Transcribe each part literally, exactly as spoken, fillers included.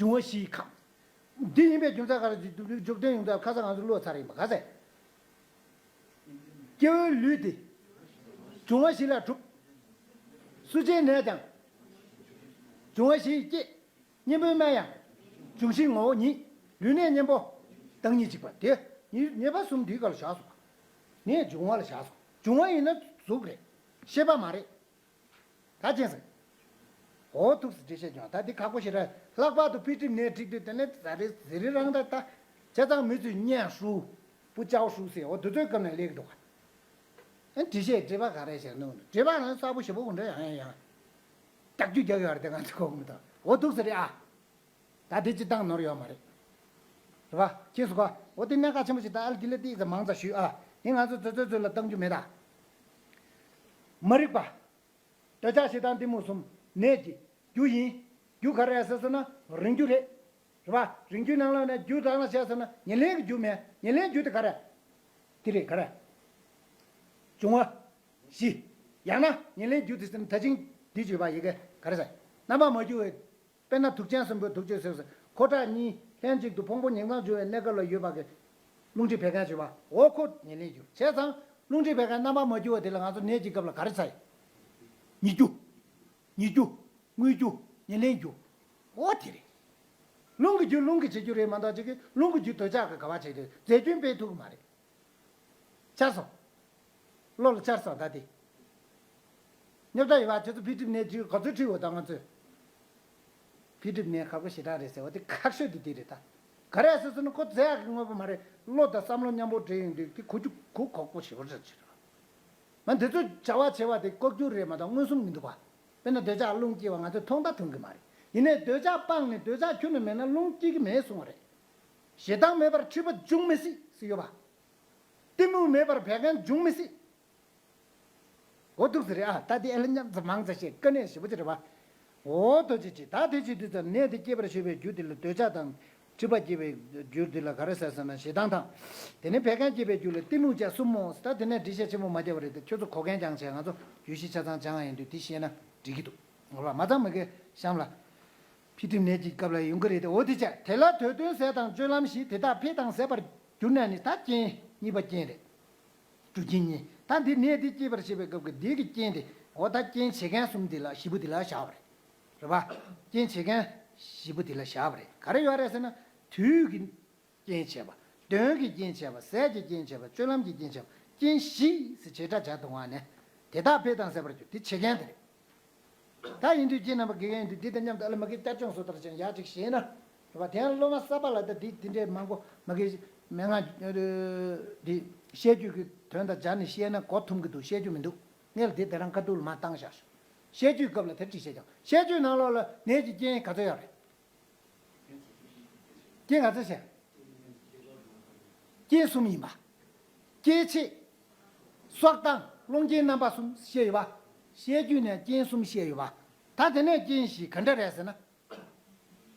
འབྱུང་བ་བཞིའི་ཁམས། འདི་ཡིན་པའི་རྒྱུ་མཚན་ག་རེ་འཇུག་འཇུག་བསྟན་ཡོང་ཚར། ཁ་སང་ང་ཚོ་བློ་ཚར་ཡིན་པ་ག་ཚད། སྐྱེ་བོའི་ལུས་འདི་འབྱུང་བ་བཞི་ལས་གྲུབ། གསོ་བྱའི་ནད་ཀྱང་འབྱུང་བ་བཞི་ཡིས་བསྐྱེད། གཉེན་པོའི་སྨན་ཡང་འབྱུང་བཞིའི་ངོ་བོ་ཉིད། ལུས་ནད་གཉེན་པོ་བདག་ཉིད་གཅིག་པ་དེ། ཉེས་ཉེས་པ་གསུམ་འདིའི་སྐབས་ལ་བཞག་སོང་། ནད་འབྱུང་བ་ལ་བཞག་སོང་། འབྱུང་བ་ཡིན་ན་གཟུགས་རེད། ཤེས་པ་མ་རེད། ད་ཅན་ཟེར། འོ་ཐུགས་སུ་འགྲེལ་བཤད་ཀྱང་ད་འདི་ཁག་པོ་ཞེ་དྲག་ལྷག་པར་དུ་འཕེལ་འགྲིབ་ནད་འགྲིག་དུས་དེ་ནས་ཟ་རེ་ཟི་རི་རང་ད་ད་བྱས་ཙང་མི་ཚོས་གཉན་ཧྲུའུ་པུ་ཅའོ་ཧྲུའུ་ཟེར། འོ་དེ་ཚོའི་སྐབས་ནས་སླེབས་འདུག་ག་ཨ་འགྲེལ་བཤད་འགྲེལ་པ་ག་རེ་བྱས་ནུག་འགྲེལ་པ་རང་གསལ་པོ་ཞེ་པོ་གོ་འདྲ་ཡང་ཡང་ཡང་རྒྱག་རྒྱུ་རྒྱག་ཡོད་རེད་དེ་ང་ཚོ་གོ་མི་ཐུབ། འོ་ཐུགས་སུ་རེད་ཨ། ད་དེ་སྤྱི་བཏང་ནོར་ཡོད་མ་རེད། རེད་པ། ཁྱེད་སུ་ག་འོ་དེ་གནད་འགག་ཆེན་པོ་ཞིག་ད་ཨ་ལ་དེ་ལ་ཏིག་ཙམ་མང་ཙམ་ཞུས་ཨ། དེ་ང་ཚོ་ཚོད་ཚོད་ཚོད་ལ་གཏང་རྒྱུ་མེད་ད། མ་རིག་པ། འདོད་ཆགས་ཞེ་སྡང་གཏི་མུག་གསུམ་ནད་ཀྱི་རྒྱུ་ཡིན། རྒྱུ་ག་རེ་ཟེར་སོང་ན་རིང་རྒྱུ་རེད། རེད་པ། རིང་རྒྱུའི་ནང་ལོགས་ནས་རྒྱུ་རང་ལ་བྱས་སོང་ན་ཉེར་ལེན་གྱི་རྒྱུ་མེད། ཉེར་ལེན་རྒྱུ་དེ་ག་རེ། དེ་རེད་ག་རེ། འབྱུང་བ་བཞི། ཡང་ན་ཉེར་ལེན་རྒྱུ་དེ་ཟེར་ན་ད་ཅིང་འདི་བརྗོད་པ་ཡི་གེ་ག་རེ་ཟེར། རྣམ་པར་མ་གྱུར་བའི། དཔེར་ན་དུག་ཅན་གསུམ་པོའི་དུག་ཆོས་ཟེར་སོང་། འཁོར་ཕྲག་གཉིས་ལྷན་ཅིག་ཏུ་ཕུང་པོ་ཉིང་མཚམས་སྦྱོར་བའི་གནས་སྐབས་ལ་ཡོད་པ་གི་རླུང་མཁྲིས་བད་ཀན་བྱེད་པ་འོ་ཁོ་ཉེར་ལེན་རྒྱུ་བྱས་ཙང་རླུང་མཁྲིས་བད་ཀན་རྣམ་པར་མ་གྱུར་བ་དེ་ལ་ང་ཚོ་ནད་ཀྱི་སྐབས་ལ་ག་རེ་ཟེར། ཉེ་རྒྱུ། ཉེ་རྒྱུ། དངོས་རྒྱུ། ཉེར་ལེན་རྒྱུ། འོ་དེ་རེད། རླུང་གི་རྒྱུ་རླུང་གིས་བྱེད་རྒྱུ་རེད་མ་གཏོགས་ཅིག་གིས་རླུང་གི་རྒྱུ་འདོད་ཆགས་ཀྱིས་ག་བ་བྱེད་དེ་རྫས་རྒྱུན་སྤེལ་ཐུབ་ཀྱི་མ་རེད། ཆར་སོང་། བློ་ལ་ཆར་སོང་ད་དེ། རྙོག་དྲ་ཡོད་པ་ཁྱོད་ཚོ་འཕེལ་འགྲིབ་ནད་ཅིག་ག་ཚོད་ཁྲིད་འོ་ད་ང་ཚོས། འཕེལ་འགྲིབ་ནད་ཁག་པོ་ཞེ་དྲག་རེད་ཟེར་བ་དེ་ཁག་ཤོས་དེ་དེ་རེད་ད། ག་རེ་ཟེར་ཟེར་ན་ཁོ་རྫས་ཡག་གི་དངོས་པོ་མ་རེད། བློ་དང་བསམ་བློ་མཉམ་པོ་འདྲེས་ཡོང་དུས་དེ་གོ་རྒྱུ་གོ་གོག་པོ་ཞེ་པོ་རེད་ཟེར། མ་འདི་ཚོ་བྱ་བ་བྱེད་པ་དེ་ལྐོག་གྱུར་རེད་མ་གཏོགས་མངོན་སུམ་མི་འདུག་པ། དཔེར་ན་འདོད་ཆགས་རླུང་སྐྱེ་བ་ང་ཚོས་མཐོང་ད་མཐོང་གི་མ་རེད། ཡིན་ནའི་འདོད་ཆགས་སྤངས་ནས་འདོད་ཆགས་ཁྱོན་ནས་མེད་ན་རླུང་སྐྱེ་གི་མེད་གསུངས་པ་རེད། ཞེ་སྡང་མེད་པར་མཁྲིས་པ་འབྱུང་མི་སྲིད་ཟེར་ཡོད་པ། གཏི་མུག་མེད་པར་བད་ཀན་འབྱུང་མི་སྲིད། འོ་འདུག་ཟེར་རེད་ཨ། ད་དེ་ཨེ་ལ་མཉམ་ཙམ་མང་ཙམ་བཤད་དཀའ་གནད་ཞེ་པོ་ཅིག་རེད་པ། འོ་ཐུགས་རྗེ་ཆེ། ད་དེ་བྱེད་དུས་ཙམ་ནད་དེ་སྐྱེད་པར་བྱེད་པའི་རྒྱུ་དེ་ལ་འདོད་ཆགས་དང་། མཁྲིས་པ་སྐྱེད་པའི་རྒྱུ་དེ་ལ་ག་རེ་ཟེར་ཟེར་ན་ཞེ་སྡང་དང་། དེ་ནས་བད་ཀན་སྐྱེད་པའི་རྒྱུ་ལ་གཏི་མུག་བཅས་གསུམ་མོ། ད་དེ་ནས་འགྲེལ་བཤད་ཆེན་པོ་མ་བརྒྱབ་པ་རེད་དེ་ཁྱོད་ཚོ་གོ་མཁན་སྦྱངས་བྱས་ང་ཚོ་རྒྱུད་བཞི་ཆ་ཚང་སྦྱངས་ཡིན་དུས་དེ་ཤེས་ན་འགྲིག་གི་འདུག་འོ་མ་ཚང་མ་གི་གཤམ་ལ། འཕེལ་འགྲིབ་ནད་ཀྱི་སྐབས་ལ་ཡོང་གི་རེད་དེ་འོ་དེ་བྱས་དེ་ལ་དུས་གདོན་ཟས་དང་སྤྱོད་ལམ་བཞི་དེ་དག་འཕེལ་དང་ཟད་པར་གྱུར་ནས་ནི་ད་རྐྱེན་གཉིས་པ་རྐྱེན་རེད། རྒྱུ་རྐྱེན་གཉིས། ད་འདི་ནད་འདི་སྐྱེད་པར་བྱེད་པའི་སྐབས་ཀྱི་འདི་གི་རྐྱེན་དེ། འོ་ད་རྐྱེན་བྱེད་མཁན་གསུམ་འདི་ལ་བཞི་པོ་འདི་ལ་བཞག་པ་རེད། རེད་པ། རྐྱེན་བྱེད་མཁན་བཞི་པོ་འདི་ལ་བཞག་པ་རེད། ག་རེ་ཡོད་རེད་ཟེར་ན། དུས་ཀྱི་རྐྱེན་བྱས་པ། གདོན་གྱི་རྐྱེན་བྱས་པ། ཟས་ཀྱི་རྐྱེན་བྱས་པ། སྤྱོད་ལམ་གྱི་རྐྱེན་བྱས་པ། རྐྱེན་བཞི་ཟེར་བྱེ་བྲག་བྱ་དུ་བ་ནས། དེ་དག་འཕེལ་དང་ཟད་པར་གྱུར་དེ་བྱེད་མཁན་དེ་རེད། ད་ཡིན་དུས་ཁྱེད་རྣམ་པ་དགེ་རྒན་ཡིན་དུས་འདི་དང་མཉམ་དུ་ཨ་ལ་མ་གི་བསྐྱར་སྦྱོང་བཟོ་ལྟར་ཅན་ཡག་ཅིག་ཤེས་ན། རེད་པ། དེ་ཡང་སློབ་མ་གསར་པ་ལ་ད་འདི་འདི་འདྲའི་མང་པོ་མ་གི་མན་ངག་འདི་བཤད་རྒྱུད་ཀྱི་དོན་དང་སྦྱར་ནས་བཤད་ན་གོ་ཐུབ་ཀྱི་འདུག་བཤད་རྒྱུ་མི་འདུག་ངས་ལ་འདི་དེ་རང་ཁ་ཐུག་ལ་མ་བཏང་བཞག་ཤོག་བཤད་རྒྱུད་སྐབས་ལ་དེ་ཅིག་བཤད་ཀྱང་བཤད་རྒྱུད་ནང་ལོགས་ལ་ནད་ཀྱི་རྐྱེན་ག་ཚོད་ཡོད་རེད། རྐྱེན་ག་ཚོད་བཤད། རྐྱེན་གསུམ་ཡིན་པ། སྐྱེད་བྱེད། སྲོག་དང་སློང་རྐྱེན་རྣམ་པ་གསུམ་བཤད་ཡོད་པ། བཤད་རྒྱུད་ནས་རྐྱེན་གསུམ་བཤད་ཡོད་པ། ད་དེ་ནས་རྐྱེན་བཞི་ག་འདྲ་རེད་ཟེར་ན།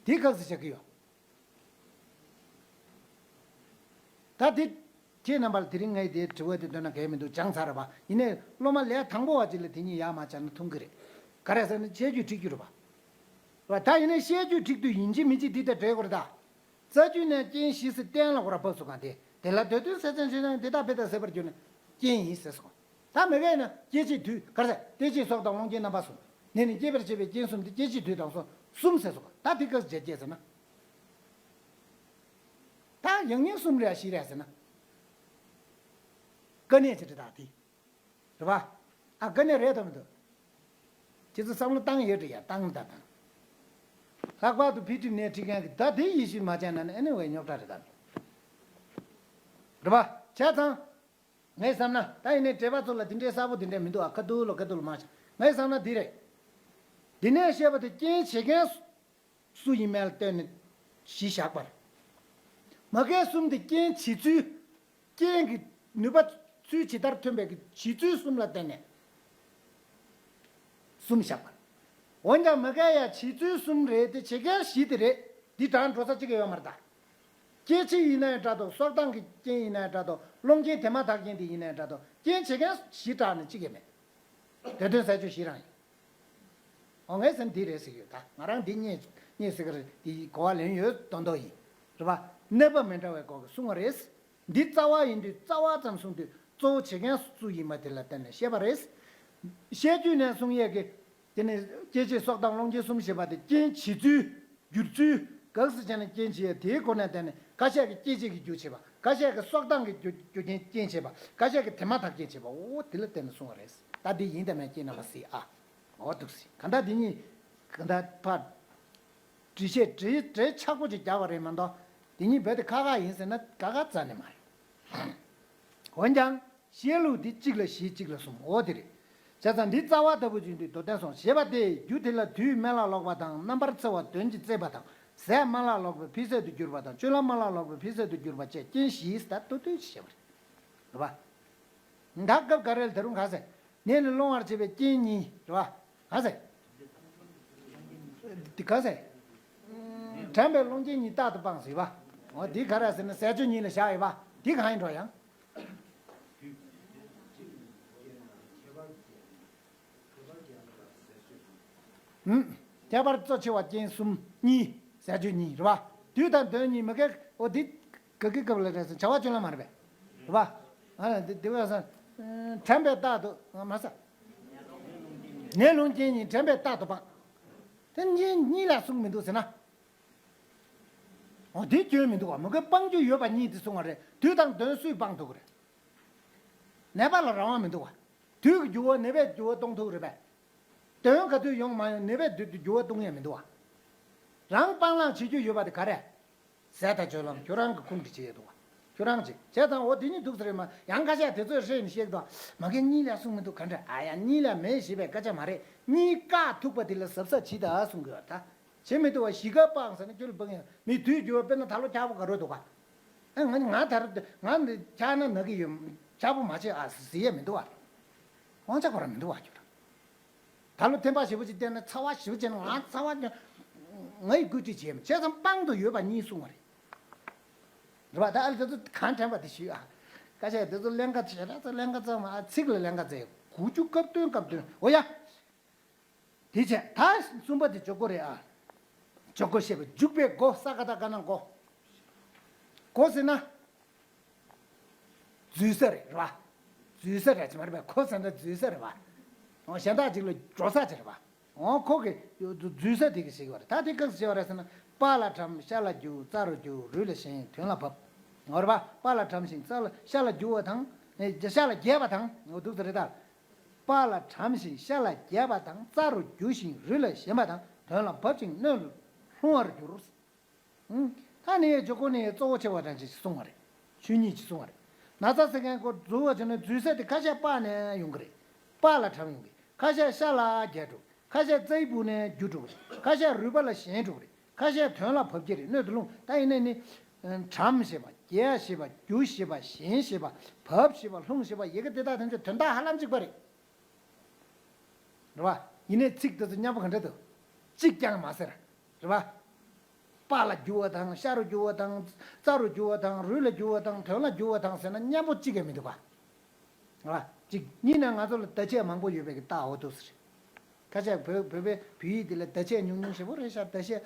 དེ་ག་ཚོད་བྱ་གི་ཡོད། ད་དེ། ཁྱེད་རྣམ་པར་དེ་རིང་ངས་དེའི་དྲི་བ་དེ་འདོན་ན་གལ་མི་འདུག་སྦྱངས་ཚར་རེད་པ། ཡིན་ནའི་སློབ་མ་ལས་དང་པོ་བ་ཅིག་ལ་དེ་གཉིས་ཡར་མར་སྦྱར་ན་ཐུང་གི་རེད། ག་རེ་ཟེར་ན་བཤད་རྒྱུད་འགྲིག་རྒྱུ་རེད་པ། རེད་པ། ད་ཡིན་ནའི་བཤད་རྒྱུད་འགྲིག་དུས་ཡིན་གཅིག་མིན་གཅིག་འདི་ལྟར་འགྲེལ་དགོས་རེད་ད། རྩ་རྒྱུད་ནས་རྐྱེན་བཞི་ཟེར་གཏན་ལ་སྐོར་ར་བབས་སོང་ག་དེ། དེ་ལ་དུས་གདོན་ཟས་དང་སྤྱོད་ལམ་དེ་དག་འཕེལ་དང་ཟད་པར་གྱུར་ནས་རྐྱེན་ཡིན་ཟེར་སོང་། ད་མ་གི་ན་སྐྱེད་བྱེད་དུས་ག་རེ་ཟེར་སྐྱེད་བྱེད་སྲོག་དང་སློང་རྐྱེན་རྣམ་པ་གསུམ། ནས་ནི་སྐྱེད་པར་བྱེད་པའི་རྐྱེན་གསུམ་དེ་སྐྱེད་བྱེད་དུས་དང་སོགས་གསུམ་ཟེར་སོང་ག་ད་དེ་ག་ཚོད་བྱེད་ཟེར་ན། ད་ཡང་སྙིང་གསུམ་རེད་བཞི་རེད་ཟེར་ན། དཀའ་གནད་ཅིག་རེད་ད་དེ། རེད་པ། ཨ་དཀའ་གནད་རེད་དམ་མི་འདུག་ཁྱེད་ཚོ་བསམ་བློ་བཏང་ཡོད་རེད་ཡ་བཏང་ད་དང་། ལྷག་པར་དུ་འཕེལ་འགྲིབ་ནད་འཁྲིད་མཁན་གྱི་ད་དེ་ཡིད་ཆེས་མ་བྱས་ན་ནི་ཨ་ནི་བའི་རྙོག་དྲ་རེད་ད། རེད་པ། བྱས་ཙང་། ངས་བསམ་ན་ད་ཡིན་ནའི་འགྲེལ་པ་ཚོ་ལ་དེ་འདྲའི་གསལ་པོ་དེ་འདྲ་མི་འདུག་ཨ་ཁ་ཐུག་ལོ་ཁ་ཐུག་ལོ་མ་བྱ། ངས་བསམ་ན་འདི་རེད། འདི་ནས་བཤད་པ་དེ་རྐྱེན་བྱེད་མཁན་སུ་ཡིན་མིན་ལ་ལྟོས་ནས་བཞི་བཞག་པ་རེད། མ་གི་གསུམ་དེ་རྐྱེན་བྱེད་ཚུལ། རྐྱེན་གྱི་ནུས་པ་ཚུལ་ཇི་ལྟར་ཐོན་པའི་གི་བྱེད་ཚུལ་གསུམ་ལ་བརྟེན་ནས་གསུམ་བཞག་པ། འོན་ཀྱང་མ་གི་ཡ་བྱེད་ཚུལ་གསུམ་རེད་དེ་བྱེད་མཁན་བཞི་དེ་རེད། འདི་གྲངས་འགྲོ་ས་གཅིག་ཡོད་མ་རེད་ད། སྐྱེད་བྱེད་ཡིན་ན་ཡང་འདྲ་འདུག་སྲོག་དང་གི་རྐྱེན་ཡིན་ན་ཡང་འདྲ་འདུག་སློང་རྐྱེན་དེ་མ་ཐག་རྐྱེན་དེ་ཡིན་ན་ཡང་འདྲ་འདུག་རྐྱེན་བྱེད་མཁན་བཞི་དྲག་ནས་གཅིག་ཡོད་མེད། དེ་དོན་ས་ཆོས་བཞི་རང་ཡིན། འོ་ངས་ཟེར་ན་འདི་རེད་ཟེར་གྱི་ཡོད་ད། ང་རང་འདི་རྙེད་ རྙེད་ཟེར་གི་རེད། དེ་གོ་བ་ལེན་ཡོད་མདོག་མདོག་ཡིན། རེད་པ། གནས་བབ་མི་འདྲ་བའི་སྐོར་གྱི་གསུང་བ་རེད། འདི་རྩ་བ་ཡིན་དུས་རྩ་བ་ཙམ་གསུངས་དུས་གཙོ་བོ་བྱེད་མཁན་སུ་ཡིན་པ་དེ་ལ་བརྟེན་ནས་བཤད་པ་རེད། བཤད་རྒྱུད་ནས་གསུང་ཡས་ཀྱི། དེ་ནི་སྐྱེ་མཆེད་སྲོག་དང་རླུང་རྒྱུན་གསུམ་ཞེས་པ་དེ་རྐྱེན་བྱེད་ཚུལ། བསྒྱུར་ཚུལ། ག་ཟེར་བྱས་ནས་རྐྱེན་བྱེད་ཡས་དེའི་སྒོ་ནས་བསྟན་ནས་ཁ་ཤས་ཀྱིས་སྐྱེ་མཆེད་ཀྱི་རྒྱུ་བྱེད་པ། ཁ་ཤས་ཀྱིས་སྲོག་དང་གི་རྒྱུ་རྒྱུ་རྐྱེན་རྐྱེན་བྱེད་པ། ཁ་ཤས་ཀྱིས་དེ་མ་ཐག་རྐྱེན་བྱེད་པ། འོ་དེ་ལ་བརྟེན་ནས་གསུང་བ་རེད། ད་འདི་ཡིན་དང་མིན་ཁྱེད་རྣམ་པ་གཟིགས་ཨ། འོ་འདུག་སེ་གང་ལྟར་འདི་གཉིས་གང་ལྟར་ཕར་འགྲེལ་བཤད་འགྲེལ་འགྲེལ་ཆགས་པོ་ཅིག་རྒྱག་པ་རེད་མ་གཏོགས་འདི་གཉིས་རྦད་དེ་ཁག་ཁག་ཡིན་ཟེར་ན་ཁག་ཁག་རྩ་ནས་མ་རེད། འོན་ཀྱང་། བཤད་ལུགས་འདི་གཅིག་ལ་བཞི་གཅིག་ལ་གསུམ། འོ་དེ་རེད། བྱས་ཙང་འདི་རྩ་བ་ལྟ་བུ་ཅིག་འདུག་མདོར་བསྟན་སོང་ཞེས་པ་སྟེ་རྒྱུ་དེ་ལ་དུས་དམན་ལ་ལོག་པ་དང་རྣམ་པར་འཚེ་བ་དོན་གྱིས་གཙེས་པ་དང་ཟས་དམན་ལ་ལོག་པའི་འཕེལ་ཟད་དུ་གྱུར་པ་དང་སྤྱོད་ལམ་དམན་ལ་ལོག་པའི་འཕེལ་ཟད་དུ་གྱུར་པ་བཅས་རྐྱེན་བཞིའི་ཟླ་ལྟོ་ལྟོས་ཞེས་པ་རེད། རེད་པ། ད་སྐབས་འགའ་རེ་ལ་ད་རུང་ག་ཟེར། ནད་ནི་སློང་བར་བྱེད་པའི་རྐྱེན་གཉིས་རེད་པ། ག་ཟེར། འདི་ག་ཟེར། དྲན་པའི་སློང་རྐྱེན་གཉིས་རྟག་ཏུ་སྤངས་ཟེར་བ། འོ་འདི་ག་རེ་ཟེར་ན་ཟས་སྤྱོད་གཉིས་ལ་བཞག་ཡོད་པ། འདི་གང་ཡིན་འགྲོ་ཡང་། ཨུམ། ཁྱད་པར་གཙོ་ཆེ་བ་རྐྱེན་གསུམ་གཉིས་ཟས་སྤྱོད་གཉིས་རེད་བ། དུས་དང་དོན་གཉིས་མི་འགལ། འོ་འདི་ག་གི་སྐབས་ལ་རེད་ཟེར་བྱ་བ་སྤྱོད་ལམ་མ་རེད་པས། རེད་བ། ཨ་འདི་འདི་བས་ས། དྲན་པའི་རྟག་ཏུ་མ་ས། ནད་སློང་རྐྱེན་གཉིས་དྲན་པའི་རྟག་ཏུ་སྤངས། དེ་གཉིས་གཉིས་ལ་གསུངས་མི་འདུག་ཟེར་ན། འོ་དེ་སྐྱོན་མི་འདུག་བ། མི་དགོས་སྤང་རྒྱུ་ཡོད་པ་གཉིས་དེ་གསུང་བ་རེད། དུས་དང་དོན་སུས་སྤང་ཐུབ་ཀྱི་རེད། ནད་པ་ལ་རང་དབང་མི་འདུག་བ། དུས་ཀྱི་འགྱུར་བ་ནད་པས་འགྱུར་བ་གཏོང་ཐུབ་ཀྱི་རེད་པས། དོན་ག་དུས་ཡོང་མ་ཡོང་ནད་པས་དུས་ཀྱི་འགྱུར་བ་གཏོང་ཡས་མི་འདུག་བ། རང་སྤང་བླང་བྱེད་རྒྱུ་ཡོད་པ་དེ་ག་རེ། ཟས་དང་སྤྱོད་ལམ་ཁྱོད་རང་གི་ཁུངས་ཀྱིས་བྱེད་ཡས་འདུག་བ། ཁྱོད་རང་གིས་བྱས་ཙང་འོ་དེ་གཉིས་འདུག་ས་རེད་མ། ཡང་ཁ་ཤས་དེ་ཚོས་ཧྲེ་ནས་བཤད་འདུག་མ་གི་གཉིས་ལ་གསུངས་མི་འདུག་ག་འདྲ། ཨ་ཡ་གཉིས་ལ་མེད་ཞེས་པའི་སྐད་ཆ་མ་རེད། གཉིས་བཀག་ཐུབ་པ་དེ་ལ་གཟབ་གཟབ་བྱེད་ད་གསུང་གི་ཡོད་ད། བྱེད་མི་ཐུབ་པ་བཞི་ཀ་སྤངས་ཟེར་ན་ཁྱོད་ལ་སྤང་ཡང་མི་དུས་འགྱུར་བ། དཔེར་ན་ད་ལོ་འཁྱག་པོ་ག་རོ་འདུག་ག་ཨ་ང་ང་ད་རུ་ང་འདི་འཁྱག་ན་ན་གི་ཡོད། འཁྱག་པོ་མ་བྱེད་ཨ་ཟེར་ཡས་མི་འདུག་ག་དབང་ཆ་ཁོ་རང་མི་འདུག་ག་ཁྱོད་རང་། ད་ལོ་ཐན་པ་ཞེ་པོ་ཅིག་བསྟན་ན་ཚ་བ་ཞེ་པོ་བྱས་ན་ང་ཚ་བ་ང་ཡི་བཀོད་སྒྲིག་བྱེད་མི་བྱས་ཙང་སྤང་དུ་ཡོད་པ་གཉིས་གསུང་བ་རེད། རེད་བ། ད་ཨ་ལ་དེ་ཚོ་གང་དྲན་པ་དེ་ཞུས་ཨ། སྐད་ཆ་དེ་ཚོ་ཀླན་ཀ་བྱས་ན་ཚ་ཀླན་ཀ་ཙམ་ཨ་ཚིག་ལ་ཀླན་ཀ་བཙལ་གོ་རྒྱུ་སྐབས་དོན་སྐབས་དོན་འོ་ཡ། དེ་བྱས་ད་གསུམ་པ་དེ་འཇོག་གོ་རེད་ཨ། འཇོག་གོ་ཞེས་པ་འཇུག་པའི་སྒོ་ས་ཀ་ད་ཀ་ན་སྒོ། སྒོ་ཟེར་ན། འཛུལ་ས་རེད་རེད་བ། འཛུལ་ས་རེད་ཅེས་མ་རེད་པས། སྒོ་ཟེར་ན་འཛུལ་ས་རེད་བ། འོ་གཞན་དག་ཅིག་ལ་འགྲོ་ས་ཅིག་རེད་བ། འོ་ཁོ་གི་འཛུལ་ས་དེ་གི་ཞིག་ཡོད་རེད། ད་དེ་ག་ཟེར་བ་རེད་ཟེར་ན། པ་ལ་གྲམ། ཤ་ལ་རྒྱུ། རྩ་རུ་རྒྱུ། རུས་ལ་ཞེན། དོན་ལ་བབ། འོ་རེད་བ། པ་ལ་གྲམ་ཞིང་རྩ་ལ་ཤ་ལ་རྒྱུ་བ་དང་། ཤ་ལ་རྒྱས་པ་དང་འོ་འདུག་ས་རེད་ད། པ་ལ་གྲམ་ཞིང་ཤ་ལ་རྒྱས་པ་དང་། རྩ་རུ་རྒྱུ་ཞིང་རུས་ལ་ཞེན་པ་དང་། དོན་ལ་བབ་ཅིང་སྣོད་ལ་ལྷུང་བར་འགྱུར། ད་ནི་འཇོག་གོ་ནི་གཙོ་བོ་ཆེ་བ་དང་ཅིག་གསུང་བ་རེད། ཆོས་ཉིད་ཅིག་གསུང་བ་རེད། ན་ཚ་ཟེར་མཁན་ཁོ་འཛུལ་བ་བྱས་ན་འཛུལ་ས་དེ་ཁ་ཤས་པ་ནས་ཡོང་གི་རེད། པ་ལ་གྲམ་ཡོང་གི། ཁ་ཤས་ཤ་ལ་རྒྱས་འགྲོ། ཁ་ཤས་རྩའི་སྦུག་ནས་རྒྱུ་འགྲོ་གི་རེད། ཁ་ཤས་རུས་པ་ལ་ཞེན་འགྲོ་གི་རེད། ཁ་ཤས་དོན་ལ་བབ་ཀྱི་རེད། སྣོད་དུ་ལྷུང་། ད་ཡིན་ནའི་ནི། གྲམ་ཞེས་པ་རྒྱས་ཞེས་པ་རྒྱུ་ཞེས་པ་ཞེན་ཞེས་པ་བབ་ཞེས་པ་ལྷུང་ཞེས་པ་ཡི་གེ་དེ་དག་ཐམས་ཅད་དོན་དག་ཧ་ལམ་གཅིག་པ་རེད། རེད་བ། ཡིན་ནའི་ཚིག་དེ་ཚོ་མཉམ་པོ་ག་འདྲ་འདུག་གཅིག་ཀྱང་མ་ཟེར། རེད་བ། པ་ལ་རྒྱུ་བ་དང་། ཤ་རུ་རྒྱུ་བ་དང་། རྩ་རུ་རྒྱུ་བ་དང་། རུས་ལ་རྒྱུ་བ་དང་། དོན་ལ་རྒྱུ་བ་དང་ཟེར་ན་མཉམ་པོ་གཅིག་ཀྱང་མི་འདུག་ག་རེད་བ། གཅིག་གཉིས་ནས་ང་ཚོ་ལ་བརྡ་ཆད་མང་པོ་ཡོད་པའི་གི་རྟགས་འོ་འདུག་ཟེར། ཁ་ཤས་བོད་བོད་པའི་བོད་ཡིག་འདི་ལ་བརྡ་ཆད་ཉུང་ཉུང་ཞེ་པོ་རེད་ཤག་བརྡ་ཆད་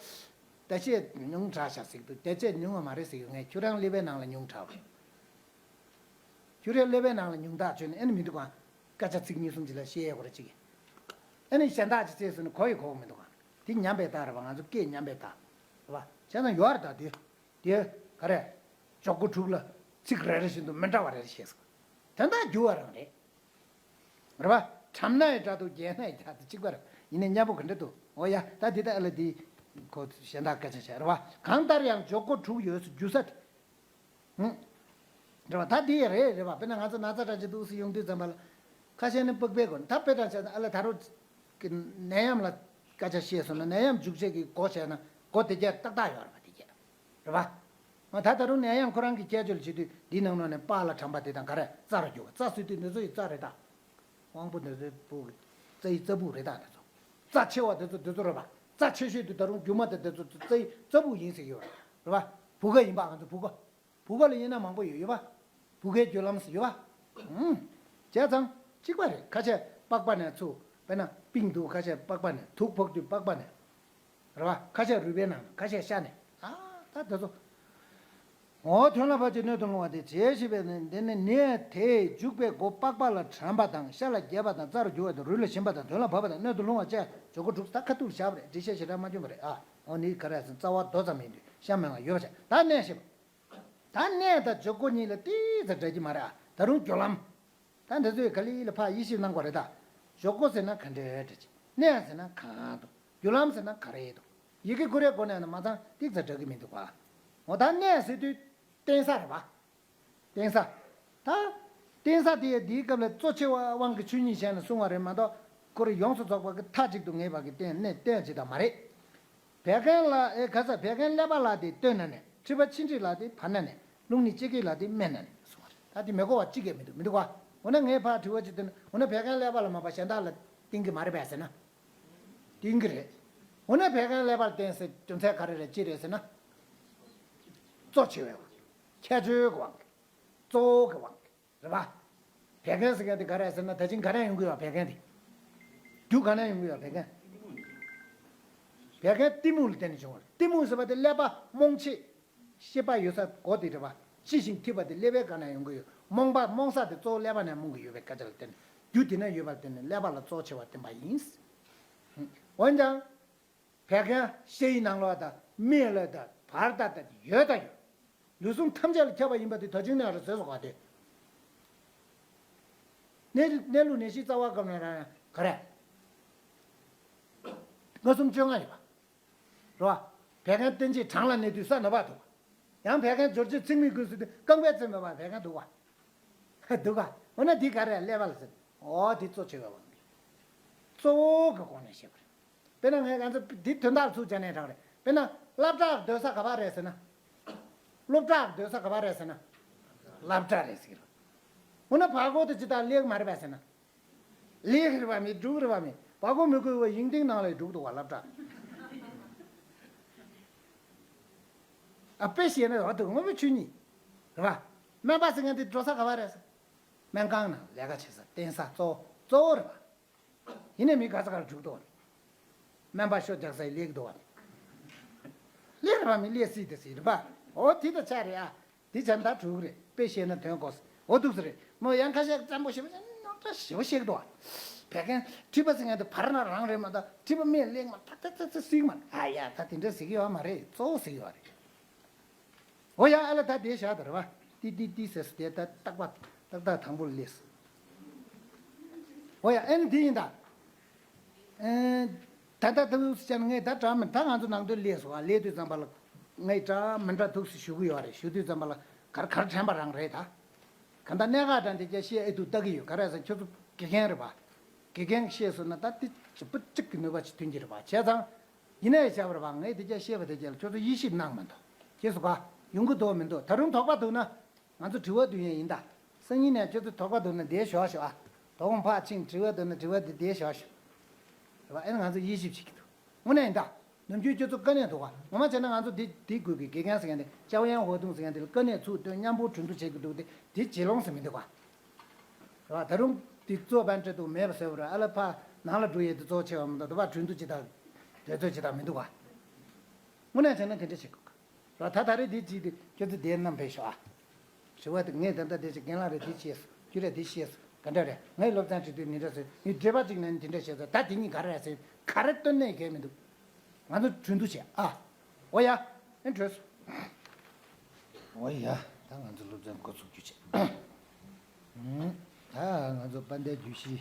བརྡ་ཆད་ཉུང་དྲགས་ཤག་ཟེར་གི་འདུག་བརྡ་ཆད་ཉུང་བ་མ་རེད་ཟེར་གི། ངས་ཁྱོད་རང་ཀླད་པའི་ནང་ལ་ཉུང་དྲགས་པ་རེད། ཁྱོད་རའི་ཀླད་པའི་ནང་ལ་ཉུང་དྲགས་བྱོས་ནས་ཨེ་ནི་མི་འདུག་ག་སྐད་ཆ་ཚིག་གཉིས་གསུམ་ཅིག་ལ་བཤད་ཡས་ཁོ་ར་ཅིག་ཨེ་ནི་གཞན་དག་ཅིག་བཤད་སོང་ན་གོ་ཡི་གོ་གི་མི་འདུག་ག་དེ་ཉམས་པའི་རྟགས་རེད་བ། ང་ཚོ་སྐད་ཉམས་པའི་རྟགས་རེད་བ། བྱས་ཙང་ཡོད་རེད་ད། དེ་དེ་ག་རེ། འཇོག་སྒོ་དྲུག་ལ་ཚིག་རེ་རེ་བཞིན་དུ་མི་འདྲ་བ་རེ་རེ་བཤད་སོང་། དོན་དག་འགྱུར་བ་རང་རེད། རེད་བ། གྲམ་ན་ཡི་དྲག་ཏུ་རྒྱས་ན་ཡི་དྲག་ཏུ་གཅིག་པ་རེད། ཡིན་ནའི་མཉམ་པོ་ག་འདྲ་འདུག་འོ་ཡ། ད་འདི་ལྟ་ཨ་ལ་འདི་ཁོ་གཞན་དག་སྐད་ཆ་བཤད་རེད་བ། གང་ལྟར་ཡང་འཇོག་སྒོ་དྲུག་ཡོད་སུ་རྒྱུ་ས་དེ། ཧུམ། རེད་བ། ད་འདི་ཡི་རེད་རེད་བ། དཔེར་ན་ང་ཚོ་ན་ཚ་གྲང་ཅིག་འདུག་སུ་ཡོང་དུས་ཙམ་པ་ལ། ཁ་ཤས་ནི་པགས་པའི་སྒོ་ནས། ད་དཔེ་གྲངས་བཤད་ན་ཨ་ལ་ད་རུང་གི་ནད་ཡམས་ལ་སྐད་ཆ་བཤད་སོང་ན། ནད་ཡམས་འཇུག་བྱེད་ཀྱི་སྒོ་བྱས་ན་སྒོ་དེ་གྱད་ཏག་ཏག་ཡོད་རེད་བ། དེ་གྱད། རེད་བ། ད་ད་རུང་ནད་ཡམས་ཁོ་རང་གི་ཁྱད་ཆོས་ལ་བྱེད་དུས་འདིའི་ནང་ལོགས་ནས་པ་ལ་གྲམ་པ་དེ་དང་ག་རེ་རྩ་རུ་རྒྱུ་བ། རྩ་ཟེར་དུས་འདི་ཚོ་ཡི་རྩ་རེད་ད། དབང་པོ་འདི་ཚོའི་སྦུག་རྩ་ཡི་རྩ་སྦུག་རེད་ད་འདི་ཚོ། རྩ་ཆེ་བ་འདི་ཚོ་འདི་ཚོ་རེད་པ། རྩ་ཆེ་ཤོས་དེ་ད་རུང་རྒྱུ་མ་དེ་འདི་ཚོ་རྩ་ཡི་རྩ་སྦུག་ཡིན་ཟེར་གྱི་ཡོད་རེད་པ། བུ་ག་ཡིན་པ། ང་ཚོ་བུ་ག་བུ་ག་ལ་དབྱེ་ན་མང་པོ་ཡོད་ཡོད་པ། བུ་གའི་རྒྱུ་ལམ་ཟེར་ཡོད་པ། ཨུམ། བྱས་ཙང་གཅིག་པ་རེད། ཁ་ཤས་པགས་པ་ནས་ཚུར་དཔེར་ན་པིང་འདུག་ཁ་ཤས་པགས་པ་ནས། དུག་ཕོག་དུས་པགས་པ་ནས། རེད་བ། ཁ་ཤས་རུས་པའི་ནང་ནས། ཁ་ཤས་ཤ་ནས། ཨ། ད་དེ་ཚོ། འོ། དོན་ལ་བབ་ཀྱི་སྣོད་དུ་ལྷུང་བ་དེ་བྱས་ཞེས་པས་ནི། འདི་ནི་ནད་དེས་འཇུག་པའི་སྒོ་པགས་པ་ལ་དྲངས་པ་དང་། ཤ་ལ་རྒྱས་པ་དང་། རྩ་རུ་གྱུར་པ་དང་། རུས་ལ་ཞིམ་པ་དང་། དོན་ལ་བབ་པ་དང་། སྣོད་དུ་ལྷུང་བ་བཅས་བརྗོད་སྒོ་དྲུག་ད་ཁ་ཐུག་ལ་བཞག་པ་རེད། འགྲེལ་བཤད་ཞེ་དྲག་མ་བསྐྱོན་པ་རེད་ཨ། འོ། ནི་ག་རེ་ཟེར། རྩ་བ་རྡོ་ཙམ་ཡིན་དུས་ཤ་མང་བ་ཡོད་པ་བྱས། ད་ནད་ཞེས་པ། ད་ནད་དང་འཇུག་སྒོ་གཉིས་ལ་ཏོག་ཙམ་འདྲ་གི་མ་རེད་ཨ། ད་རུང་རྒྱུ་ལམ། ད་འདི་ཚོས་ག་ལེ་ལ་ཕར་དབྱེ་ཞིབ་གནང་དགོས་རེད་ད། འཇུག་སྒོ་ཟེར་ན་ག་འདྲའི་འདྲ་ཅིག་ནད་ཟེར་ན་གང་དང་། རྒྱུ་ལམ་ཟེར་ན་ག་རེ་དང་། ཡི་གེ་ཀུ་རེའི་སྒོ་ནས་ན་མ་ཚང་ཏོག་ཙམ་འདྲ་གི་མི་འདུག་ག་འོ། ད་ནད་ཟེར་དུས་བརྟེན་ས་རེད་པ། བརྟེན་ས། ད་བརྟེན་ས་དེ་ཡང་འདིའི་སྐབས་ལ་གཙོ་ཆེ་བ་དབང་གིས་ཆོས་ཉིད་ཞེས་ནས་གསུངས་པ་རེད་མ་གཏོགས། ཁོ་རང་ཡོངས་སུ་རྫོགས་པ་གི་མཐའ་གཅིག་ཏུ་ངེས་པ་གི་རྟེན་གནས་བརྟེན་ཅིག་ད་མ་རེད། བད་ཀན་ལ། ཨེ། ག་ས། བད་ཀན་ཀླད་པ་ལ་དེ་སྟོད་ན་ནས། མཁྲིས་པ་མཆིན་མཁྲིས་ལ་དེ་བར་ན་ནས། རླུང་ནི་ལྕེ་སྐེད་ལ་དེ་སྨད་ན་ནས་གསུངས་པ་རེད། ད་དེ་མི་གོ་བ་གཅིག་ཀྱང་མི་འདུག་མི་འདུག་ག་འོ་ན་ངས་ཕར་དྲི་བ་གཅིག་བཏོན་ན། འོ་ན་བད་ཀན་ཀླད་པ་ལ་མ་ཕར་གཞན་དག་ལ་བརྟེན་གྱི་མ་རེད་པས་ཟེར་ན། བརྟེན་གྱི་རེད། འོ་ན་བད་ཀན་ཀླད་པ་ལ་བརྟེན་ཟེར་རྒྱུ་མཚན་ག་རེ་རེད། ཅི་རེད་ཟེར་ན། གཙོ་ཆེ་བའི་དབང་གིས། ཁྱད་ཆོས་ཀྱི་དབང་གིས། གཙོ་བོ་གི་དབང་གིས། རེད་པ། བད་ཀན་ཟེར་མཁན་དེ་ག་རེ་ཟེར་ན། ད་ཅིང་ག་ནས་ཡོང་གི་ཡོད། བད་ཀན་དེ། རྒྱུ་ག་ནས་ཡོང་གི་ཡོད། བད་ཀན། བད་ཀན་གཏི་མུག་ལ་བརྟེན་ནས་བྱུང་བ་རེད། གཏི་མུག་ཟེར་བ་དེ་ཀླད་པ་རྨོངས་བྱེད། ཤེས་པ་ཡོད་ས་སྒོ་དེ་རེད་པ། ལྕི་ཞིང་ཐིབས་པ་དེ་ཀླད་པའི་སྒང་ནས་ཡོང་གི་ཡོད། རྨོངས་པ། རྨོངས་ས་དེ་གཙོ་བོ་ཀླད་པ་ནས་རྨོངས་ཀྱི་ཡོད་པའི་སྐད་ཆ་ལ་བརྟེན་ནས། རྒྱུ་དེ་ན་ཡོད་པར་བརྟེན་ནས་ཀླད་པ་ལ་གཙོ་ཆེ་བ་བརྟེན་པ་ཡིན། འོན་ཀྱང་། བད་ཀན་ཤའི་ནང་ལོགས་དང་། སྨད་ལ་དང་། བར་དང་། ད་དེ་ཡོད་དང་ཡོད། ལུས་ཟུངས་ཐམས་ཅད་ལ་ཁྱབ་པ་ཡིན་པ་དེ་ད་ཅིང་ནས་རེད་ཟེར་སོང་བ་དེ། གནས་གནས་ལུགས་ནད་གཞིའི་རྩ་བ་སྐབས་ན་རང་ཡང་ག་རེ། ལྔ་གསུམ་བཅོ་ལྔ་ཡོད་པ། རེད་པ། བད་ཀན་བརྟན་བྱེད་གྲང་ལ་གནས་དུས་ས་ན་བ་འདུག་ཡང་བད་ཀན་སྦྱོར་བྱེད་ཚིགས་མི་དགོས་ཟེར་དུས་རྐང་པའི་རྩེ་མོ་བ་བད་ཀན་འདུག་པ། འདུག་ག་འོ་ན་འདི་ག་རེ་ཀླད་པ་ལ་ཟེར། འོ། འདི་གཙོ་ཆེ་བའི་དབང་གིས། གཙོ་བོ་གི་སྒོ་ནས་བཤད་པ་རེད། དཔེར་ན་ངས་ང་ཚོ་འདི་དོན་དག་ཚུར་སྦྱར་ནས་དྲག་རེད། དཔེར་ན་སློབ་གྲྭར་སྡོད་ས་ག་པར་རེད་ཟེར་ན། སློབ་གྲྭར་སྡོད་ས་ག་པར་རེད་ཟེར་ན། སློབ་གྲྭ་རེད་ཟེར་གི་རེད། འོ་ན་བར་སྐོར་དུ་ཇི་ལྟར་སླེབས་མ་རེད་པས་ཟེར་ན། སླེབས་རེད་པ་མེད། འགྲོ་གི་རེད་པ་མེད། བར་སྐོར་མི་དགོས་པར་ཡིན་སྟེང་ནང་ལ་འགྲོ་གི་འདུག་པ། སློབ་གྲྭ། ཨ། དཔེ་བཤད་ན་འོ་འདུག་དངོས་པོའི་ཆོས་ཉིད། རེད་པ། སྨན་པ་ཟེར་མཁན་དེ་འགྲོ་ས་ག་པར་རེད་ཟེར། སྨན་ཁང་ནང་ལས་ཀ་བྱེད་ས། བརྟེན་ས་གཙོ་བོ་གཙོ་བོ་རེད་པ། ཡིན་ནའི་མི་ག་ས་གར་འགྲོ་གི་འདུག་པ། སྨན་པ་ཤོ་རྒྱག་ས་ཡི་སླེབས་ཀྱི་འདུག་པ། སླེབས་རེད་པ་མེད། སླེབས་སྲིད་དེ་སྲིད་རེད་པ། འོ་དེ་ད་ཆ་རེད་ཨ། དེ་བྱས་ན་ད་འགྲོ་གི་རེད། དཔེ་བཤད་ན་དོན་གོ་ས། འོ་འདུག་ས་རེད་མོ། ཡང་ཁ་ཤས་བཙན་པོ་ཞེ་པོ་བྱས་ནས་རྣམ་གྲངས་ཞེ་པོ་བཤད་ཀྱི་འདུག་པ། བད་ཀན་མཁྲིས་པ་ཟེར་མཁན་དེ་བར་ན་རང་རེད་མ་གཏོགས། མཁྲིས་པ་སྨད་ཀླད་མ་ད་ད་ད་ད་ཟེར་གི་མ་རེད། ཨ་ཡ། ད་དེ་འདྲ་ཟེར་གི་ཡོད་མ་རེད། གཙོ་བོ་ཟེར་གི་ཡོད་རེད། འོ་ཡ། ཨ་ལ། ད་དེ་བཞག་ད་རེད་པ། ཏི་ཏི་ཏི་ཟེར་སོང་། དེ་ད་ཏག་པ་ཏག་ཏག་དང་པོ་ལ་སླེབས་སོང་། འོ་ཡ། ཨ་ནི་དེ་ཡིན་ད། ཨེ། ད་ལྟ་ཐུག་ཟེར་ནས་ངས་ད་དྲང་མི། ད་ང་ཚོ་ནང་དོན་སླེབས་སོང་ཨ། སླེབས་དུས་ཙམ་པ་ལ་ངས་འདྲ་མི་འདྲ་ཐུག་ཟེར་ཞུ་གི་ཡོད་རེད། ཞུ་དུས་ཙམ་པ་ལ་གར་གར་དྲན་པ་རང་རེད་ད། གང་ལྟར་གནད་འགག་འདྲ་འདི་སྐད་བཤད་ཨེ་ཐུབ་ལྟ་གི་ཡོད། ག་རེ་ཟེར་ཁྱོད་ཚོ་དགེ་རྒན་རེད་པ། དགེ་རྒན་གྱིས་བཤད་སོང་ན་ད་དེ་ཅི་པུ་གཅིག་གི་ནུས་པ་ཅིག་ཐོན་གྱི་རེད་པ། བྱས་ཙང་། ཡིན་ན་ཡང་བྱས་པ་རེད་པ། ངས་དེ་སྐད་བཤད་པ་དེ་སྐད་ལ་ཁྱོད་ཚོ་དབྱེ་ཞིབ་གནང་མ་འདུག་ཁྱེད་ཚོ་ག་ཡོང་གི་འདུག་མི་འདུག་ད་རུང་དོགས་པ་འདུག་ན། ང་ཚོ་དྲི་བ་བསྡུ་ཡས་ཡིན་ད། སང་ཉིན་ནས་ཁྱོད་ཚོ་དོགས་པ་འདུག་ན་འདིར་ཞོག་ཤོག་ཨ། དོ་དགོང་ཕར་ཕྱིན་དྲི་བ་འདུག་ན་དྲི་བ་འདི་འདིར་ཞོག་ཤོག་རེད་པ། ཨེ་ནི་ང་ཚོ་དབྱེ་ཞིབ་བྱེད་ཀྱི་འདུག་དངོས་གནས་ཡིན་ད། ནམ་རྒྱུན་ཁྱོད་ཚོ་དཀའ་གནད་འདུག་ག་ངོ་མ་བྱས་ན་ང་ཚོ་འདི་འདི་དགོས་ཀྱི། དགེ་རྒན་ཟེར་མཁན་དེ། ཅའོ་ཡན་ཧོ་ཏུང་ཟེར་མཁན་དེ་ལ་དཀའ་གནད་ཚུར་བཏོན། མཉམ་པོ་གྲོས་བསྡུར་བྱེད་ཀྱི་འདུག་སྟེ། དེ་བྱེད་ལོང་ཟེར་མི་འདུག་ག་རེད་པ། ད་རུང་དེ་གཙོ་བན་འདྲ་འདུག་མེད་པ་བཟོས་པ་རེད། ཨ་ལ་ཕར་ནང་ལ་འགྲོ་ཡས་དེ་གཙོ་ཆེ་བ་མི་འདུག་དེ་པར་གྲོས་བསྡུར་བྱེད་སྟངས་དེ་ཚོ་བྱེད་སྟངས་མི་འདུག་ག་དངོས་གནས་བྱས་ན་དེ་འདྲ་བྱེད་དགོས་ག་རེད་པ། ད་ད་རེས་དེ་བྱས་ཏེ་ཁྱོད་ཚོ་དེར་བསྣམས་ཕེབས་ཤོག་ཨ། དྲི་བ་དེ་ངས་ད་ལྟ་དེ་བྱས། རྒན་ལགས་རེད་དེ་བྱས་སོང་། ཁྱོད་རེད་དེ་བྱས་སོང་། ག་འདྲ་རེད། ངས་སློབ་ཚན་ཁྲིད་དུས་འདི་འདྲ་ཟེར། ངས་འགྲེལ་པ་གཅིག་ནས་འདི་འདྲ་བཤད་སོང་། ད་དེ་གཉིས་ག་རེ་རེད་ཟེར་ག་རེ་སྟོན་ནས་གལ་མི་འདུག་ང་ཚོ་གྲོས་བསྡུར་བྱེད་ཨ། འོ་ཡ། ཨེ་གྲོལ་སོང་། འོ་ཡ། ད་ང་ཚོ་སློབ་ཚན་འགོ་ཚུགས་རྒྱུ་བྱེད། ཨུམ། ད་ང་ཚོ་དཔལ་ལྡན་རྒྱུད་བཞིའི་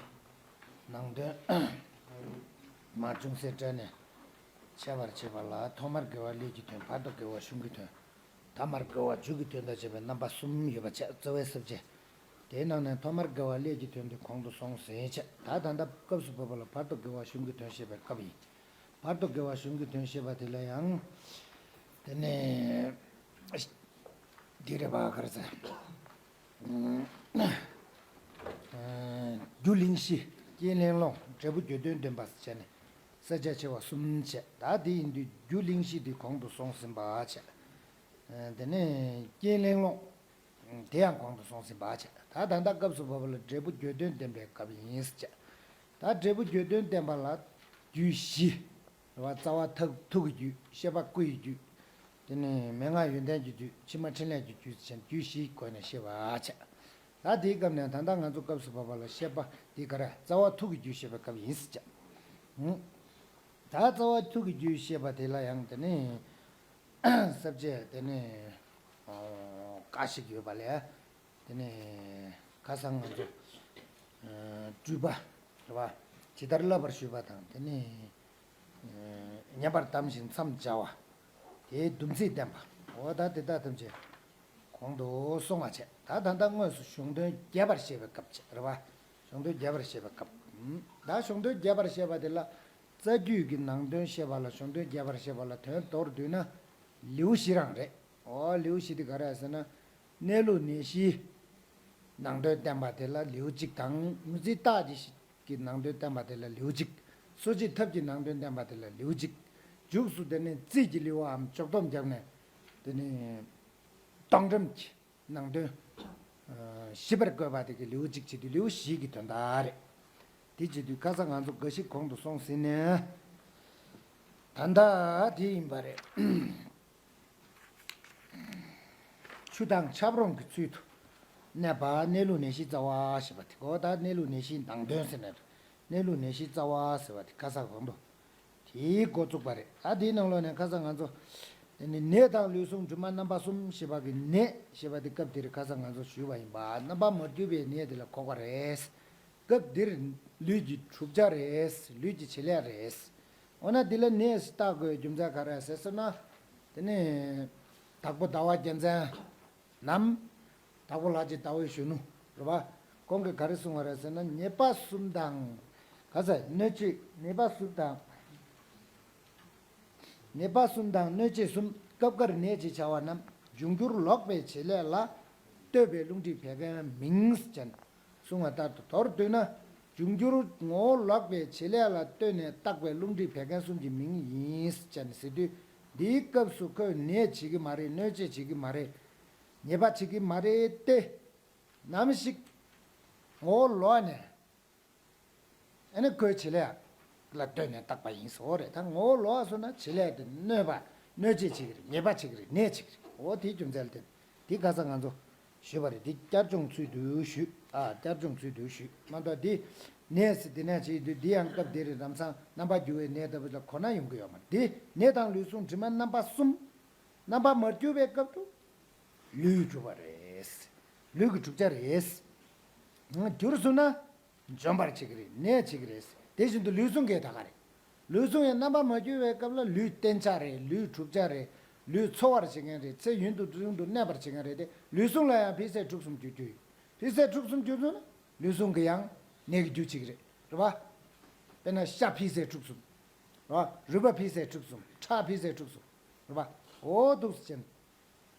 ནང་དོན། མར་ཅུང་ཟད་བཀྲལ་ནས་འཆད་པར་བྱེད་པ་ལ། ཐོག་མར་དགེ་བ་ཀླད་ཀྱི་དོན། བར་དུ་དགེ་བ་གཞུང་གི་དོན། ཐ་མར་དགེ་བ་མཇུག་གི་དོན་དང་བཅས་པའི་རྣམ་པ་གསུམ་ཡོད་པ་བྱས། རྩ་བའི་ས་བཅད། དེའི་ནང་ནས་ཐོག་མར་དགེ་བ་ཀླད་ཀྱི་དོན་དེ་གོང་དུ་སོང་ཟིན་བྱས། ད་ད་ལྟ་སྐབས་སུ་བབ་པ་ལ་བར་དུ་དགེ་བ་གཞུང་གི་དོན་བཤད་པའི་སྐབས་ཡིན། བར་དུ་དགེ་བ་གཞུང་གི་དོན་བཤད་པ་དེ་ལ་ཡང་། དེ་ནས་འདི་རེད་པ། ག་རེ་ཟེར། རྒྱུ་གླེང་གཞི། རྐྱེན་གླེང་སློང་། འབྲས་བུ་རྒྱུ་དོན་སྟོན་པ་བྱས་ནས་ས་བཅད་ཆེ་བ་གསུམ་བྱས། ད་དེ་ཡིན་དུས་རྒྱུ་གླེང་གཞི་དེ་གོང་དུ་སོང་ཟིན་པ་བྱས། དེ་ནས་རྐྱེན་གླེང་སློང་། དེ་ཡང་གོང་དུ་སོང་ཟིན་པ་བྱས། ད་ད་ལྟ་སྐབས་སུ་བབ་པ་ལ་འབྲས་བུ་རྒྱུ་དོན་སྟོན་པའི་སྐབས་ཡིན་ཟེར་བྱས། ད་འབྲས་བུ་རྒྱུ་དོན་སྟོན་པ་ལ་རྒྱུད་བཞི། རེད་བ། རྩ་བ་ཐུགས་ཐུགས་ཀྱི་རྒྱུད། བཤད་པ་སྐུ་ཡི་རྒྱུད། དེ་ནས་མན་ངག་ཡོན་ཏན་གྱི་རྒྱུད། ཕྱི་མ་འཕྲིན་ལས་ཀྱི་རྒྱུད་ཟེར་རྒྱུད་བཞི་བགོས་ནས་བཤད་པ་བྱས། ད་དེའི་སྐབས་ནས་ད་ལྟ་ང་ཚོ་སྐབས་སུ་བབ་པ་ལ་བཤད་པ་འདི་ག་རེ། རྩ་བ་ཐུགས་ཀྱི་རྒྱུད་བཤད་པའི་སྐབས་ཡིན་ཟེར་བྱས། ད་རྩ་བ་ཐུགས་ཀྱི་རྒྱུད་བཤད་པ་དེ་ལ་ཡང་དེ་ནས་ས་བཅད་དེ་ནས་ཀ་ཞིག་ཡོད་པ་ལས། དེ་ནས་ཁ་སང་ང་ཚོ་སྤྲུལ་པ་རེད་བ། ཇི་ལྟར་བསླབ་པར་ཞུས་པ་དང་། དེ་ནས་བསྙེན་པར་གདམས་ཤིང་མཚམས་སྦྱར་བ། དེའི་སྡོམ་ཚིག་བསྟན་པ། འོ་ད་དེ་དག་ཐམས་ཅད་གོང་དུ་སོང་བ་བྱས། ད་ད་ལྟ་དངོས་སུ་གཞུང་དོན་རྒྱས་པར་བཤད་པའི་སྐབས་བྱས་རེད་བ། གཞུང་དོན་རྒྱས་པར་བཤད་པའི་སྐབས། ད་གཞུང་དོན་རྒྱས་པར་བཤད་པ་དེ་ལ་རྩ་རྒྱུད་ཀྱི་ནང་དོན་བཤད་པ་ལ་གཞུང་དོན་རྒྱས་པར་བཤད་པ་ལ་དོན་མདོར་བསྡུས་ན་ལེའུ་བཞི་རང་རེད། འོ་ལེའུ་བཞི་དེ་ག་རེ་ཟེར་ན། གནས་ལུགས་ནད་གཞིའི་ནང་དོན་བསྟན་པ་དེ་ལ་ལེའུ་གཅིག་དང་། ངོས་འཛིན་རྟགས་ཀྱི་ནང་དོན་བསྟན་པ་དེ་ལ་ལེའུ་གཅིག་སོ་བྱེད་ཐབས་ཀྱི་ནང་དོན་བསྟན་པ་དེ་ལ་ལེའུ་གཅིག་མཇུག་སུ་དེ་ནས་རྩིས་ཀྱི་ལེའུའམ་འཇོག་སྡོམ་བརྒྱབ་ནས། དེ་ནས་སྟོང་སྒྲོམ་གྱི་ནང་དོན་ཞིབ་པར་བཀོད་པ་དེ་གི་ལེའུ་གཅིག་བྱས་དུས་ལེའུ་བཞི་གི་དོན་དག་རེད། དེ་བྱས་དུས་ཁ་སང་ང་ཚོ་འགའ་ཞིག་གོང་དུ་སོང་ཟིན་ནས། ད་ལྟ་དེ་ཡིན་པ་རེད། ཆུ་དང་ཆབ་རོམ་གྱི་ཚུལ་དུ་གནས་པ་གནས་ལུགས་ནད་གཞིའི་རྩ་བ་ཞེས་པ་དེ་གོ། ད་གནས་ལུགས་ནད་གཞིའི་ནང་དོན་ཟེར་ནས། གནས་ལུགས་ནད་གཞིའི་རྩ་བ་ཟེར་བ་དེ་ཁ་སང་གོང་དུ་དེའི་འགོ་བཙུགས་པ་རེད། ད་དེའི་ནང་ལོགས་ནས་ཁ་སང་ང་ཚོ་ནད་དང་ལུས་ཟུངས་དྲི་མ་རྣམ་པ་གསུམ་ཞེས་པ་གི་ནད་ཞེས་པ་དེ་སྐབས་དེར་ཁ་སང་ང་ཚོ་ཞུས་པ་ཡིན་པ། རྣམ་པ་མ་གྱུར་པའི་ནད་དེ་ལ་གོ་བ་རེད། སྐབས་འདིར་ལུས་ཀྱི་གྲུབ་ཆ་རེད། ལུས་ཀྱི་བྱེད་ལས་རེད། འོ་ན་འདི་ལ་ནད་ཞེས་བཏགས་དགོས་རྒྱུ་མཚན་ག་རེ་ཟེར་ཟེར་ན། དེ་ནི་དྭགས་པོ་ཟླ་བ་རྒྱལ་མཚན་ནམ། དྭགས་པོ་ལྷ་རྗེ་ཟླ་བའི་གཞོན་ནུ་རེད་པ། ཁོང་གིས་ག་རེ་གསུངས་པ་རེད་ཟེར་ན། ཉེས་པ་གསུམ་དང་། ག་ཟེར། གནོད་བྱེད་ཉེས་པ་གསུམ་དང་། ཉེས་པ་གསུམ་དང་གནོད་བྱེད་གསུམ། སྐབས་འགར་ནད་ཅེས་བྱ་བ་རྣམས། འབྱུང་འགྱུར་ལོག་པའི་བྱེད་ལས་ལ། ལྟོས་པའི་རླུང་མཁྲིས་བད་ཀན་མིན་ཟེར་གསུངས་པ་ལྟར་དུ། མདོར་བསྡུས་ན། འབྱུང་འགྱུར་ངོ་བོ་ལོག་པའི་བྱེད་ལས་ལ་ལྟོས་ནས་བཏགས་པའི་རླུང་མཁྲིས་བད་ཀན་གསུམ་གྱི་མིང་ཡིན་ཟེར་དུས། འདིའི་སྐབས་སུ་ཁོས་ནད་བྱེད་ཀྱི་མ་རེད། གནོད་བྱེད་བྱེད་ཀྱི་མ་རེད། ཉེས་པ་བྱེད་ཀྱི་མ་རེད་དེ། ནམ་ཞིག་ངོ་བོ་ལོག་ནས། ཨ་ནི་ཁོའི་བྱེད་ལས་ལ་ལྟོས་ནས་བཏགས་པ་ཡིན་ཟེར་བ་རེད། ད་ངོ་བོ་ལོག་སོང་ན་བྱེད་ལས་དེ་གནོད་པ། གནོད་བྱེད་བྱེད་ཀྱི་རེད། ཉེས་པ་བྱེད་ཀྱི་རེད། ནད་བྱེད་ཀྱི་རེད། འོ་དེའི་རྒྱུ་མཚན་ལ་བརྟེན། དེ་ཁ་སང་ང་ཚོ་ཞུས་པ་རེད། དེ་བསྐྱར་སྦྱོང་ཚུལ་དུ་ཞུས། ཨ། བསྐྱར་སྦྱོང་ཚུལ་དུ་ཞུས་མ་གཏོགས། དེ་ནད་ཟེར་དེ་ནས་བྱེད་དུས། འདི་ཡང་སྐབས་དེ་རེད། ལམ་སང་རྣམ་པར་འགྱུར་བའི་ནད་ལྟ་བུ་ལ་གོ་ན་ཡོང་གི་ཡོད་མ་རེད། དེ་ནད་དང་ལུས་ཟུངས་དྲི་མ་རྣམ་པ་གསུམ། རྣམ་པར་མ་གྱུར་པའི་སྐབས་སུ་ལུས་གྲུབ་པ་རེད། ལུས་ཀྱི་གྲུབ་ཆ་རེད། འགྱུར་སོང་ན། འཇོམས་པར་བྱེད་ཀྱི་རེད། ནད་བྱེད་ཀྱི་རེད། དེ་བཞིན་དུ་ལུས་ཟུངས་ཀྱི་ད་ག་རེད། ལུས་ཟུངས་ཡང་རྣམ་པར་མ་གྱུར་བའི་སྐབས་ལ་ལུས་བརྟན་ཆགས་རེད། ལུས་གྲུབ་ཆ་རེད། ལུས་འཚོ་བར་བྱེད་མཁན་རེད། ཚེ་ཡུན་དུ་རིང་དུ་གནས་པར་བྱེད་མཁན་རེད་དེ། ལུས་ཟུངས་ལ་ཡང་འཕེལ་ཟད་འཁྲུག་གསུམ་འགྱུར་རྒྱུ་ཡོད། འཕེལ་ཟད་འཁྲུག་གསུམ་འགྱུར་སོང་ན་ལུས་ཟུངས་ཀྱི་ཡང་ནད་ཀྱི་རྒྱུ་བྱེད་ཀྱི་རེད། རེད་པ། དཔེར་ན་ཤ་འཕེལ་ཟད་འཁྲུག་གསུམ། རེད་པ། རུས་པ་འཕེལ་ཟད་འཁྲུག་གསུམ། ཁྲག་འཕེལ་ཟད་འཁྲུག་གསུམ། རེད་པ། འོ་འདུག་སེ་བྱས་ནས།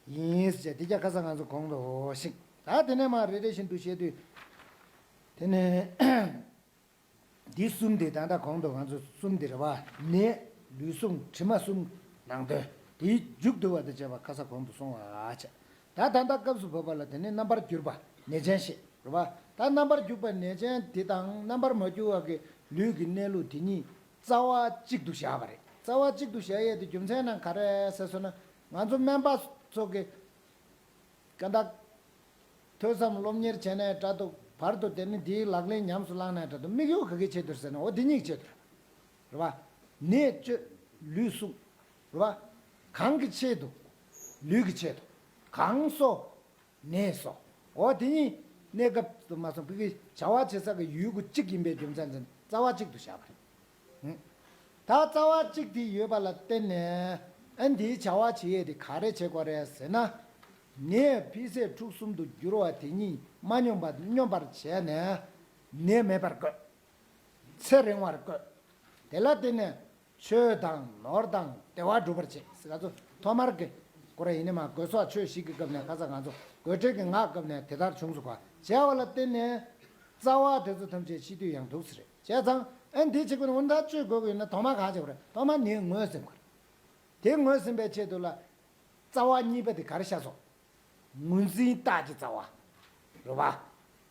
ཡིན་ཟེར་དེ་རྒྱ་ཁ་སང་ང་ཚོ་གོང་དུ་ཤིང་། ད་དེ་ནས་མར་རེ་རེ་བཞིན་དུ་བཤད་དུས། དེ་ནས་འདི་གསུམ་དེ་ད་ལྟ་གོང་དུ་ང་ཚོ་གསུམ་དེ་རེད་པ། ནད། ལུས་ཟུངས། དྲི་མ་གསུམ་ནང་དོན་དེའི་མཇུག་བསྡུ་བ་དང་བཅས་པ་ཁ་སང་གོང་དུ་སོང་བ་བྱས། ད་ད་ལྟ་སྐབས་སུ་བབ་པ་ལ་དེ་ནས་རྣམ་པར་གྱུར་པ་ནད་ཅན་བཤད་རེད་པ། ད་རྣམ་པར་གྱུར་པ་ནད་ཅན་དེ་དང་རྣམ་པར་མ་གྱུར་བ་གི་ལུས་ཀྱི་གནས་ལུགས་དེ་གཉིས་རྩ་བ་གཅིག་ཏུ་བཞག་པ་རེད། རྩ་བ་གཅིག་ཏུ་བཞག་ཡས་དེ་རྒྱུ་མཚན་ནི་ག་རེ་ཟེར་སོང་ན། ང་ཚོ་སྨན་པ་ཚོ་གི་དཀའ་ཐག་ཐོས་བསམ་སློབ་གཉེར་བྱས་ནའི་འདྲ་འདུག་བར་དུ་དེ་ནི་དེའི་ལག་ལེན་ཉམས་སུ་བླངས་ནའི་འདྲ་འདུག་དམིགས་ཡུལ་ག་གི་ཆེད་དུ་ཟེར་ན། འོ་དེ་གཉིས་ཆེད་དུ་རེད་པ། ནད་བཅོས་ལུས་ཟུངས་རེད་པ། གང་གི་ཆེད་དུ། ལུས་ཀྱི་ཆེད་དུ། གང་གསོ། ནད་གསོ། འོ་དེ་གཉིས་གནས་སྐབས་སུ་མ་སོང་བའི་བྱ་བ་བྱེད་ས་གི་ཡུལ་གྱི་གཅིག་ཡིན་པའི་རྒྱུ་མཚན་ཙམ་རྩ་བ་གཅིག་ཏུ་བཞག་པ་རེད། ད་རྩ་བ་གཅིག་དེ་ཡོད་པ་ལ་བརྟེན་ནས། ཨ་ནི་དེའི་བྱ་བ་བྱེད་ཡས་དེ་ག་རེ་བྱེད་དགོས་རེད་ཟེར་ན། ནད་འཕེལ་ཟད་འཁྲུག་གསུམ་དུ་འགྱུར་བ་དེ་གཉིས་མ་སྙོམས་པ་སྙོམས་པར་བྱས་ནས། ནད་མེད་པར་བཀོད། ཚེ་རིང་བར་བཀོད། དེ་ལ་བརྟེན་ནས་ཆོས་དང་ནོར་དང་བདེ་བ་སྒྲུབ་པར་བྱེད་ཟེར། ང་ཚོ་ཐོག་མར་གྱི་སྐོར་ཡིན་ནི་མ། དགོས་སོགས་ཆོས་བཞི་གི་སྐབས་ནས། ཁ་སང་ང་ཚོ་དགོས་འབྲེལ་གྱི་སྔགས་སྐབས་ནས་དེ་ལྟར་བྱུང་སོང་ག་བྱས་པ་ལ་བརྟེན་ནས་རྩ་བ་དེ་ཚོ་ཐམས་ཅད་ཤི་དུས་ཡང་འདུག་ཟེར་རེད། བྱས་ཙང་ཨ་ནི་དེ་བྱེད་དགོས་ན། འོ་ན་ད་བཅོས་དགོས་ཀྱི་ཡོད་ན་ཐོག་མར་གང་བྱེད་དགོས་རེད། ཐོག་མར་ནད་ངོས་ཟིན་དགོས་རེད། དེ་ངོས་ཟིན་པའི་ཆེད་དུ་ལ། རྩ་བ་གཉིས་པ་དེ་ག་རེ་བཞག་སོང་། ངོས་འཛིན་རྟགས་ཀྱི་རྩ་བ། རེད་པ།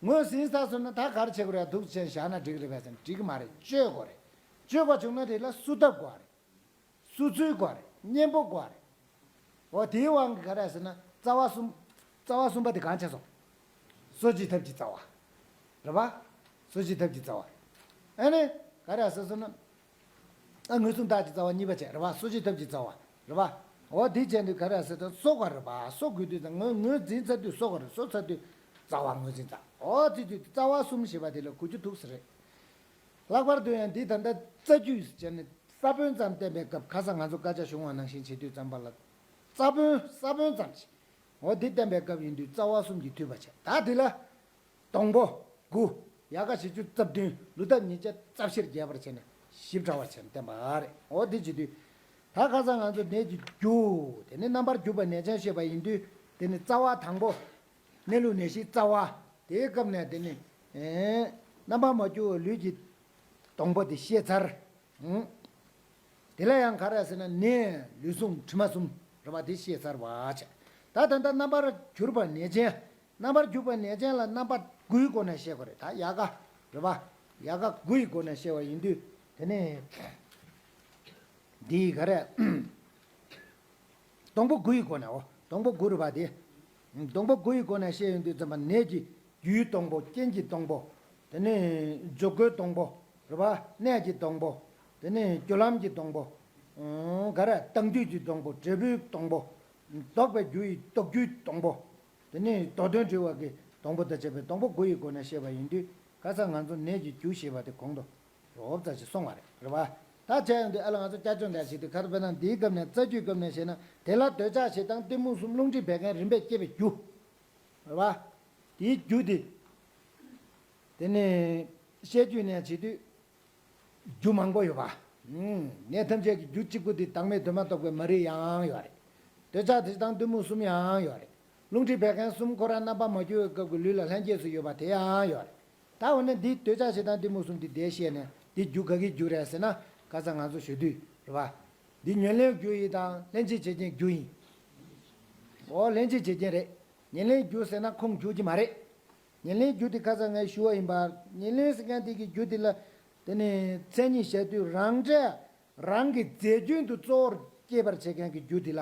ངོས་ཟིན་ཚར་སོང་ན་ད་ག་རེ་བྱེད་དགོས་རེད། འདུག་སེ་བཞག་ན་འགྲིག་རེད་པས་ཟེར་ན་འགྲིག་གི་མ་རེད། བཅོས་དགོས་རེད། བཅོས་དགོས་བྱུང་ན་དེ་ལ་བསུབ་ཐབས་དགོས་རེད། བཙུགས་ཚུལ་དགོས་རེད། གཉེན་པོ་དགོས་རེད། འོ་དེའི་དབང་གིས་ག་རེ་ཟེར་ན་རྩ་བ་གསུམ། རྩ་བ་གསུམ་པ་དེ་གང་བྱས་སོང་། སོ་སྐྱེའི་ཐབས་ཀྱི་རྩ་བ། རེད་པ། སོ་སྐྱེའི་ཐབས་ཀྱི་རྩ་བ། ཨ་ནི་ག་རེ་ཟེར་སོང་ན། ཨ་ངོས་བཟུང་རྟགས་ཀྱི་རྩ་བ་གཉིས་པ་བྱས་རེད་པ། སོ་སྐྱེའི་ཐབས་ཀྱི་རྩ་བ་རེད་པ། འོ་དེ་བྱས་དུས་ག་རེ་ཟེར་ན་སོ་དགོས་རེད་པ། སོ་དགོས་དུས་ཙང་ངོས་ངོས་འཛིན་ཚར་དུས་སོ་དགོས་རེད། སོ་ཚར་དུས་རྩ་བ་ངོས་འཛིན་ཚར། འོ་དེ་དུས་རྩ་བ་གསུམ་ཞེས་པ་དེ་ལ་གོ་རྒྱུ་འདུག་ཟེར་རེད། ལྷག་པར་དུ་ཡང་འདི་ད་ལྟ་རྩ་རྒྱུད་ཟེར་ནས་ས་བོན་ཙམ་བསྟན་པའི་སྐབས། ཁ་སང་ང་ཚོ་བཀའ་རྒྱ་གཞུང་བ་ནང་བཞིན་བྱེད་དུས་ཙམ་པ་ལ། ས་བོན་ས་བོན་ཙམ་ཞིག་འོ་འདི་བསྟན་པའི་སྐབས་ཡིན་དུས་རྩ་བ་གསུམ་གྱིས་འཐུས་པ་བྱས། ད་དེ་ལ་སྡོང་པོ་དགུ། ཡལ་ག་བཞི་བཅུ་རྩ་བདུན། ལུས་ཐབས་ཉིས་བརྒྱ་རྩ་བཞིར་རྒྱས་པར་བྱས་ནས་ཞིབ་ཕྲ་བ་བྱས་ནས་བསྟན་པ་རེད། འོ་འདི་བྱེད་དུས། ད་ཁ་སང་ང་ཚོ་ནད་ཀྱི་རྒྱུ། དེ་ནས་རྣམ་པར་གྱུར་པ་ནད་ཅན་བཤད་པ་ཡིན་དུས། དེ་ནི་རྩ་བ་དང་པོ། གནས་ལུགས་ནད་གཞིའི་རྩ་བ། དེའི་སྐབས་ནས་དེ་ནི། ཨེ། རྣམ་པར་མ་གྱུར་པའི་ལུས་ཀྱི་སྡོང་པོ་དེ་བཤད་ཚར། ཨང་། དེ་ལ་ཡང་ག་རེ་ཟེར་ན་ནད་ལུས་ཟུངས་དྲི་མ་གསུམ་རེད་པ། དེ་བཤད་ཚར་བ་བྱས། ད་ད་ལྟ་རྣམ་པར་གྱུར་པ་ནད་ཅན། རྣམ་པར་གྱུར་པ་ནད་ཅན་ལ་རྣམ་པ་དགུའི་སྒོ་ནས་བཤད་དགོས་རེད། ད་ཡལ་ག་རེད་པ། ཡལ་ག་དགུའི་སྒོ་ནས་བཤད་པ་ཡིན་དུས། དེ་ནི། འདི་ག་རེ། སྡོང་པོ་དགུ་ཡི་སྒོ་ནས། འོ་སྡོང་པོ་དགུ་རེད་པ་དེ། སྡོང་པོ་དགུ་ཡི་སྒོ་ནས་བཤད་ཡོང་དུས་ཙམ་པ་ནད་ཀྱི་རྒྱུའི་སྡོང་པོ། རྐྱེན་གྱི་སྡོང་པོ། དེ་ནས་འཇུག་སྒོའི་སྡོང་པོ། རེད་པ། གནས་ཀྱི་སྡོང་པོ། དེ་ནས་རྒྱུ་ལམ་གྱི་སྡོང་པོ། ཨང་། ག་རེ། བཏང་འདོད་ཀྱི་སྡོང་པོ། འབྲས་བུའི་སྡོང་པོ། ལྡོག་པའི་རྒྱུ་ཡི་ལྡོག་རྒྱུའི་སྡོང་པོ། དེ་ནས་མདོ་དོན་འདྲི་བ་གི་སྡོང་པོ་དང་བཅས་པའི་སྡོང་པོ་དགུ་ཡི་སྒོ་ནས་བཤད་པ་ཡིན་དུས། ཁ་སང་ང་ཚོ་ནད་ཀྱི་རྒྱུ་ཞེས་པ་དེ་གོང་དུ། རོབ་ཙམ་ཞིག་སོང་བ་རེད། རེད་པ། ད་བྱས་ཡོང་དུས་ཨ་ལ་ང་ཚོ་བསྐྱར་སྦྱོང་འདྲ་ཞིག་དུས་ཁ་ཐུག་དཔེར་ན་འདིའི་སྐབས་ནས་རྩ་རྒྱུད་སྐབས་ནས་བཤད་ན། དེ་ལ་འདོད་ཆགས་ཞེ་སྡང་གཏི་མུག་གསུམ་རླུང་མཁྲིས་བད་ཀན་རིམ་པས་སྐྱེ་བའི་རྒྱུ། རེད་པ། དེའི་རྒྱུ་དེ། དེ་ནས་བཤད་རྒྱུད་ནས་བྱེད་དུས། རྒྱུ་མང་པོ་ཡོད་པ། ཨུམ། ནད་ཐམས་ཅད་ཀྱི་རྒྱུ་གཅིག་པུ་དེ་བདག་མེད་འདུན་མ་གཏོགས་པའི་མ་རིག་ཡང་ཡོད་རེད། འདོད་ཆགས་ཞེ་སྡང་གཏི་མུག་གསུམ་ཡང་ཡོད་རེད། རླུང་མཁྲིས་བད་ཀན་གསུམ་ཁོ་རང་རྣམ་པ་མ་གྱུར་བའི་སྐབས་ཀྱི་ལུས་ལ་ལྷན་སྐྱེས་སུ་ཡོད་པ་དེ་ཡང་ཡོད་རེད། ད་འོ་ན་འདི་འདོད་ཆགས་ཞེ་སྡང་གཏི་མུག་གསུམ་འདི་འདས་ཤེས་ནས་འདི་རྒྱུ་ག་གི་རྒྱུ་རེད་ཟེར་ན། ཁ་སང་ང་ཚོ་ཞུ་དུས་རེད་པ། འདི་ཉེར་ལེན་རྒྱུ་ཡིན་དང་ལྷན་ཅིག་བྱེད་རྐྱེན་རྒྱུ་ཡིན། འོ་ལྷན་ཅིག་བྱེད་རྐྱེན་རེད། ཉེར་ལེན་རྒྱུ་ཟེར་ན་ཁུངས་འཁྱོལ་གྱི་མ་རེད། ཉེར་ལེན་རྒྱུ་དེ་ཁ་སང་ངས་ཞུ་བ་ཡིན་པ། ཉེར་ལེན་ཟེར་མཁན་དེ་གི་རྒྱུ་དེ་ལ། དེ་ནི་མཚན་ཉིད་བཤད་དུས་རང་འབྲས། རང་གི་རྫས་རྒྱུན་དུ་གཙོ་བོར་སྐྱེད་པར་བྱེད་མཁན་གྱི་རྒྱུ་དེ་ལ།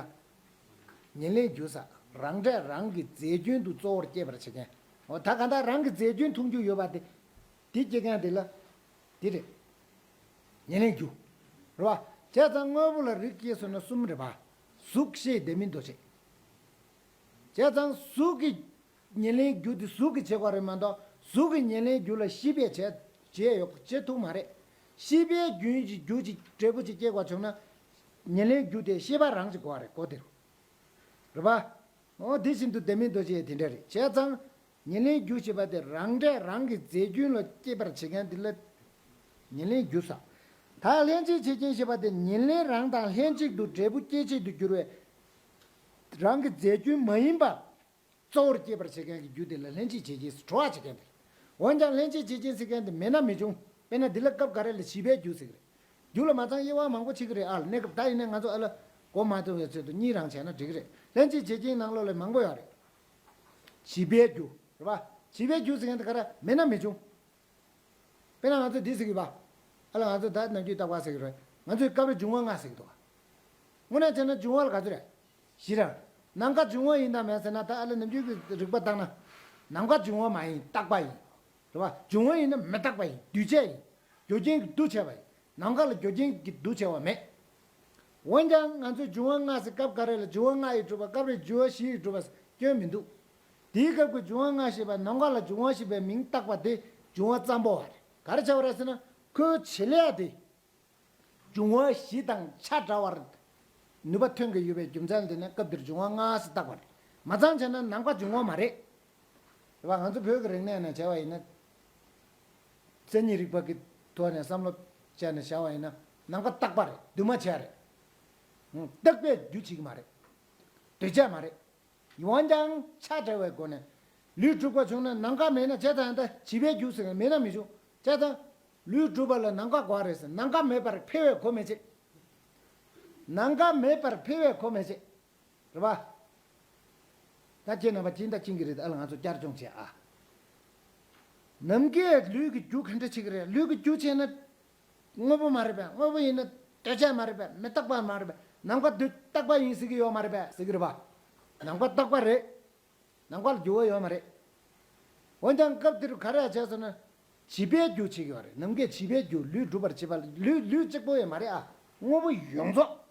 ཉེར་ལེན་རྒྱུ་ཟེར། རང་འབྲས་རང་གི་རྫས་རྒྱུན་དུ་གཙོ་བོར་སྐྱེད་པར་བྱེད་མཁན། འོ་ད་གང་ལྟར་རང་གི་རྫས་རྒྱུན་མཐོང་རྒྱུ་ཡོད་པ་དེ། དེ་སྐྱེད་མཁན་དེ་ལ། དེ་རེད། ཉེར་ལེན་རྒྱུ། རེད་པ། བྱས་ཙང་དངོས་པོ་ལ་རིགས་སྐྱེས་སོང་ན་གསུམ་རེད་པ། གཟུགས་ཤེས་ལྡན་མིན་འདུ་བྱེད། བྱས་ཙང་གཟུགས་ཀྱི་ཉེར་ལེན་རྒྱུ་དེ་གཟུགས་ཀྱིས་བྱེད་དགོས་རེད་མ་གཏོགས། གཟུགས་ཀྱི་ཉེར་ལེན་རྒྱུ་ལ་ཤེས་པས་བྱེད་བྱེད་ཡོད་བྱེད་ཐུབ་མ་རེད། ཤེས་པའི་རྒྱུན་གྱི་རྒྱུ་གཅིག་འབྲས་བུ་གཅིག་སྐྱེ་དགོས་བྱུང་ན། ཉེར་ལེན་རྒྱུ་དེ་ཤེས་པ་རང་གཅིག་དགོས་པ་རེད། གོ་དེ་རུ། རེད་པ། འོ་དེ་བཞིན་དུ་ལྡན་མིན་འདུ་བྱེད་དེ་འདྲ་རེད། བྱས་ཙང་། ཉེར་ལེན་རྒྱུ་ཞེས་པ་དེ་རང་འབྲས་རང་གི་རྫས་རྒྱུན་ལ་སྐྱེད་པར་བྱེད་མཁན་དེ་ལ། ཉེར་ལེན་རྒྱུ་ཟེར། ད་ལྷན་ཅིག་བྱེད་རྐྱེན་ཞེས་པ་དེ་ཉེར་ལེན་རང་དང་ལྷན་ཅིག་ཏུ་འབྲས་བུ་སྐྱེད་བྱེད་དུ་གྱུར་བའི། རང་གི་རྫས་རྒྱུན་མ་ཡིན་པ། གཙོ་བོར་སྐྱེད་པར་བྱེད་མཁན་གྱི་རྒྱུ་དེ་ལ་ལྷན་ཅིག་བྱེད་རྐྱེན་ཟེར། གྲོགས་བྱེད་མཁན་དེ། འོན་ཀྱང་ལྷན་ཅིག་བྱེད་རྐྱེན་ཟེར་མཁན་དེ་མེད་ན་མི་འབྱུང་། དཔེར་ན་འདི་ལ་སྐབས་འགའ་རེ་ལ་བྱིས་པའི་རྒྱུ་ཟེར་གི་རེད། རྒྱུ་ལ་མ་ཚང་དབྱེ་བ་མང་པོ་ཕྱེ་གི་རེད། ཨ་ལ་གནས་སྐབས་ད་ཡིན་ནའི་ང་ཚོ་ཨ་ལ་གོ་མ་ཐུབ་པའི་ཚོད་དུ་གཉིས་རང་བྱས་ན་འགྲིག་གི་རེད། ལྷན་ཅིག་བྱེད་རྐྱེན་ནང་ལོགས་ལ་མང་པོ་ཡོད་རེད། བྱིས་པའི་རྒྱུ། རེད་པ། བྱིས་པའི་རྒྱུ་ཟེར་མཁན་དེ་ག་རེ་མེད་ན་མི་འབྱུང་། དཔེར་ན་ང་ཚོས་འདི་ཟེར་གི་པ། ཨ་ལ་ང་ཚོས་ད་ནམ་རྒྱུན་རྟག་པར་ཟེར་གི་རེད། ང་ཚོས་སྐབས་རེ་འབྱུང་བ་ལྔ་ཟེར་གི་འདུག་དངོས་གནས་བྱས་ན་འབྱུང་བ་ལ་ག་ཚོད་རེད། བཞི་རེད། ནམ་མཁའ་འབྱུང་བ་ཡིན་དང་མེད་ཟེར་ན། ད་ཨ་ལ་ནམ་རྒྱུན་གྱི་རིག་པ་བཏང་ན། ནམ་མཁའ་འབྱུང་བ་མ་ཡིན། རྟག་པ་ཡིན། རེད་པ། འབྱུང་བ་ཡིན་ན་མི་རྟག་པ་ཡིན། འདུས་བྱས་ཡིན། རྒྱུ་རྐྱེན་གྱིས་འདུ་བྱས་པ་ཡིན། ནམ་མཁའ་ལ་རྒྱུ་རྐྱེན་གྱིས་འདུ་བྱས་པ་མེད། འོན་ཀྱང་ང་ཚོས་འབྱུང་བ་ལྔ་ཟེར། སྐབས་འགའ་རེ་ལ་འབྱུང་བ་ལྔ་ཡིས་གྲུབ་པ། སྐབས་རེ་འབྱུང་བ་བཞི་ཡིས་གྲུབ་པ་ཟེར་སྐྱོན་མི་འདུག་དེའི་སྐབས་ཀྱི་འབྱུང་བ་ལྔ་ཞེས་པ་ནམ་མཁའ་ལ་འབྱུང་བ་ཞེས་པའི་མིང་བཏགས་པ་དེ་འབྱུང་བ་ཙམ་པོ་བ་རེད། ག་རེ་བྱས་པ་རེད་ཟེར་ན། ཁོའི་བྱེད་ལས་དེ་འབྱུང་བ་བཞི་དང་ཆ་འདྲ་བར་ནུས་པ་ཐོན་གྱི་ཡོད་པའི་རྒྱུ་མཚན་དེ་ནས་སྐབས་འདིར་འབྱུང་བ་ལྔ་ཟེར་བཏགས་པ་རེད། མ་ཚང་བྱས་ན་ནམ་མཁའ་འབྱུང་བ་མ་རེད། རེད་པ། ང་ཚོ་བོད་ཀྱི་རིག་གནས་ནང་བྱས་པ་ཡིན་ན། མཚན་ཉིད་རིག་པ་གི་ཐོག་ནས་བསམ་བློ་བྱས་ནས་བྱས་པ་ཡིན་ན། ནམ་མཁའ་རྟག་པ་རེད། འདུས་མ་བྱས་རེད། ཨང་། རྟག་པས་རྒྱུ་བྱེད་ཀྱི་མ་རེད། འདུས་བྱས་མ་རེད། འོན་ཀྱང་ཆ་འདྲ་བའི་སྒོ་ནས་ལུས་གྲུབ་པ་བྱུང་ན། ནམ་མཁའ་མེད་ན་བྱས་ཙང་ད་བྱིས་པའི་རྒྱུ་ཟེར་མཁན་མེད་ན་མི་འབྱུང་། བྱས་ཙང་ལུས་གྲུབ་པ་ལ་ནམ་མཁའ་དགོས་རེད་ཟེར། ནམ་མཁའ་མེད་པར་འཕེལ་བའི་གོ་མི་ཆོད། ནམ་མཁའ་མེད་པར་འཕེལ་བའི་གོ་མི་ཆོད། རེད་པ། ད་ཁྱེད་རྣམ་པ་སྦྱིན་ད་སྦྱིན་གྱི་རེད། ཨ་ལ་ང་ཚོ་བསྐྱར་སྦྱོང་བྱེད་ཨ། ནམ་མཁའི་ལུས་ཀྱི་རྒྱུ་ག་འདྲ་བྱེད་ཀྱི་རེད། ལུས་ཀྱི་རྒྱུ་བྱས་ན། དངོས་པོ་མ་རེད་པས། དངོས་པོ་ཡིན་ན། འདོད་ཆགས་མ་རེད་པས། མི་རྟག་པ་མ་རེད་པས། ནམ་མཁའ་འདི་རྟག་པ་ཡིན་ཟེར་གྱི་ཡོད་མ་རེད་པས་ཟེར་གྱི་རེད་པ། ནམ་མཁའ་རྟག་པ་རེད། ནམ་མཁའ་ལ་འགྱུར་བ་ཡོད་མ་རེད། འོན་ཀྱང་སྐབས་འདིར་ག་རེ་བྱས་སོང་ན། བྱེད་པའི་རྒྱུ་བྱེད་ཀྱི་ཡོད་རེད། ནམ་མཁའི་བྱེད་པའི་རྒྱུ། ལུས་སྒྲུབ་པར་བྱེད་པ་ལ། ལུས་ལུས་གཅིག་པོ་ཡང་མ་རེད་ཨ། དངོས་པོ་ཡོངས་རྫོགས།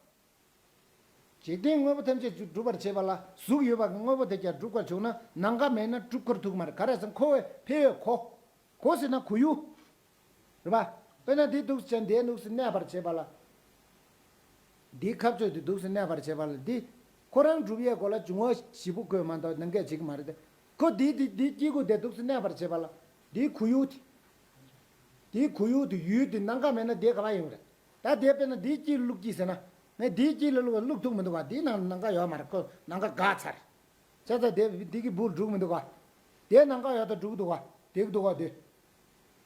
འཇིག་རྟེན་དངོས་པོ་ཐམས་ཅད་སྒྲུབ་པར་བྱེད་པ་ལ། གཟུགས་ཡོད་པ་གི་དངོས་པོ་དེ་ཀྱང་སྒྲུབ་པར་བྱུང་ན། ནམ་མཁའ་མེད་ན་སྒྲུབ་ཁར་ཐུག་མ་རེད། ག་རེ་ཟེར། འཁོར་བའི་འཕེལ་བའི་གོ། གོ་ཟེར་ན་གོ་ཡུལ། རེད་པ། དཔེར་ན་འདི་འདུག་ཟེར་བྱས། འདིའི་ནུག་སེ་གནས་པར་བྱེད་པ་ལ། འདིའི་ཁ་གཅོད་དེ་འདུག་སེ་གནས་པར་བྱེད་པ་ལ། འདི་ཁོ་རང་སྒྲུབ་ཡས་གོ་ལ་འབྱུང་བ་བཞི་པོ་དགོས་མ་གཏོགས་ནམ་མཁས་བྱེད་ཀྱི་མ་རེད་དེ། ཁོ་འདི་འདི་འདིའི་དཀྱིལ་འཁོར་དེ་འདུག་སེ་གནས་པར་བྱེད་པ་ལ། འདིའི་གོ་ཡུལ་དེ། དེའི་གོ་ཡུལ་དེ། ཡུལ་དེ་ནམ་མཁའ་མེད་ན་དེ་ག་པར་ཡོང་རེད། ད་དེ་དཔེར་ན་འདིའི་དཀྱིལ་བླུགས་ཀྱིས་ཟེར་ན། ངས་འདིའི་དཀྱིལ་ལ་བླུགས་བླུགས་ཐུབ་མི་འདུག་ག། འདིའི་ནང་ནམ་མཁའ་ཡོད་མ་རེད། ཁོ་ནམ་མཁའ་འགག་ཚར་རེད། བྱས་ཙང་དེ་འདི་གི་སྦུག་འགྲོ་གི་མི་འདུག་ག། དེ་ནམ་མཁའ་ཡོད་ད་འགྲོ་གི་འདུག་ག། དེ་གི་འདུག་ག་དེ།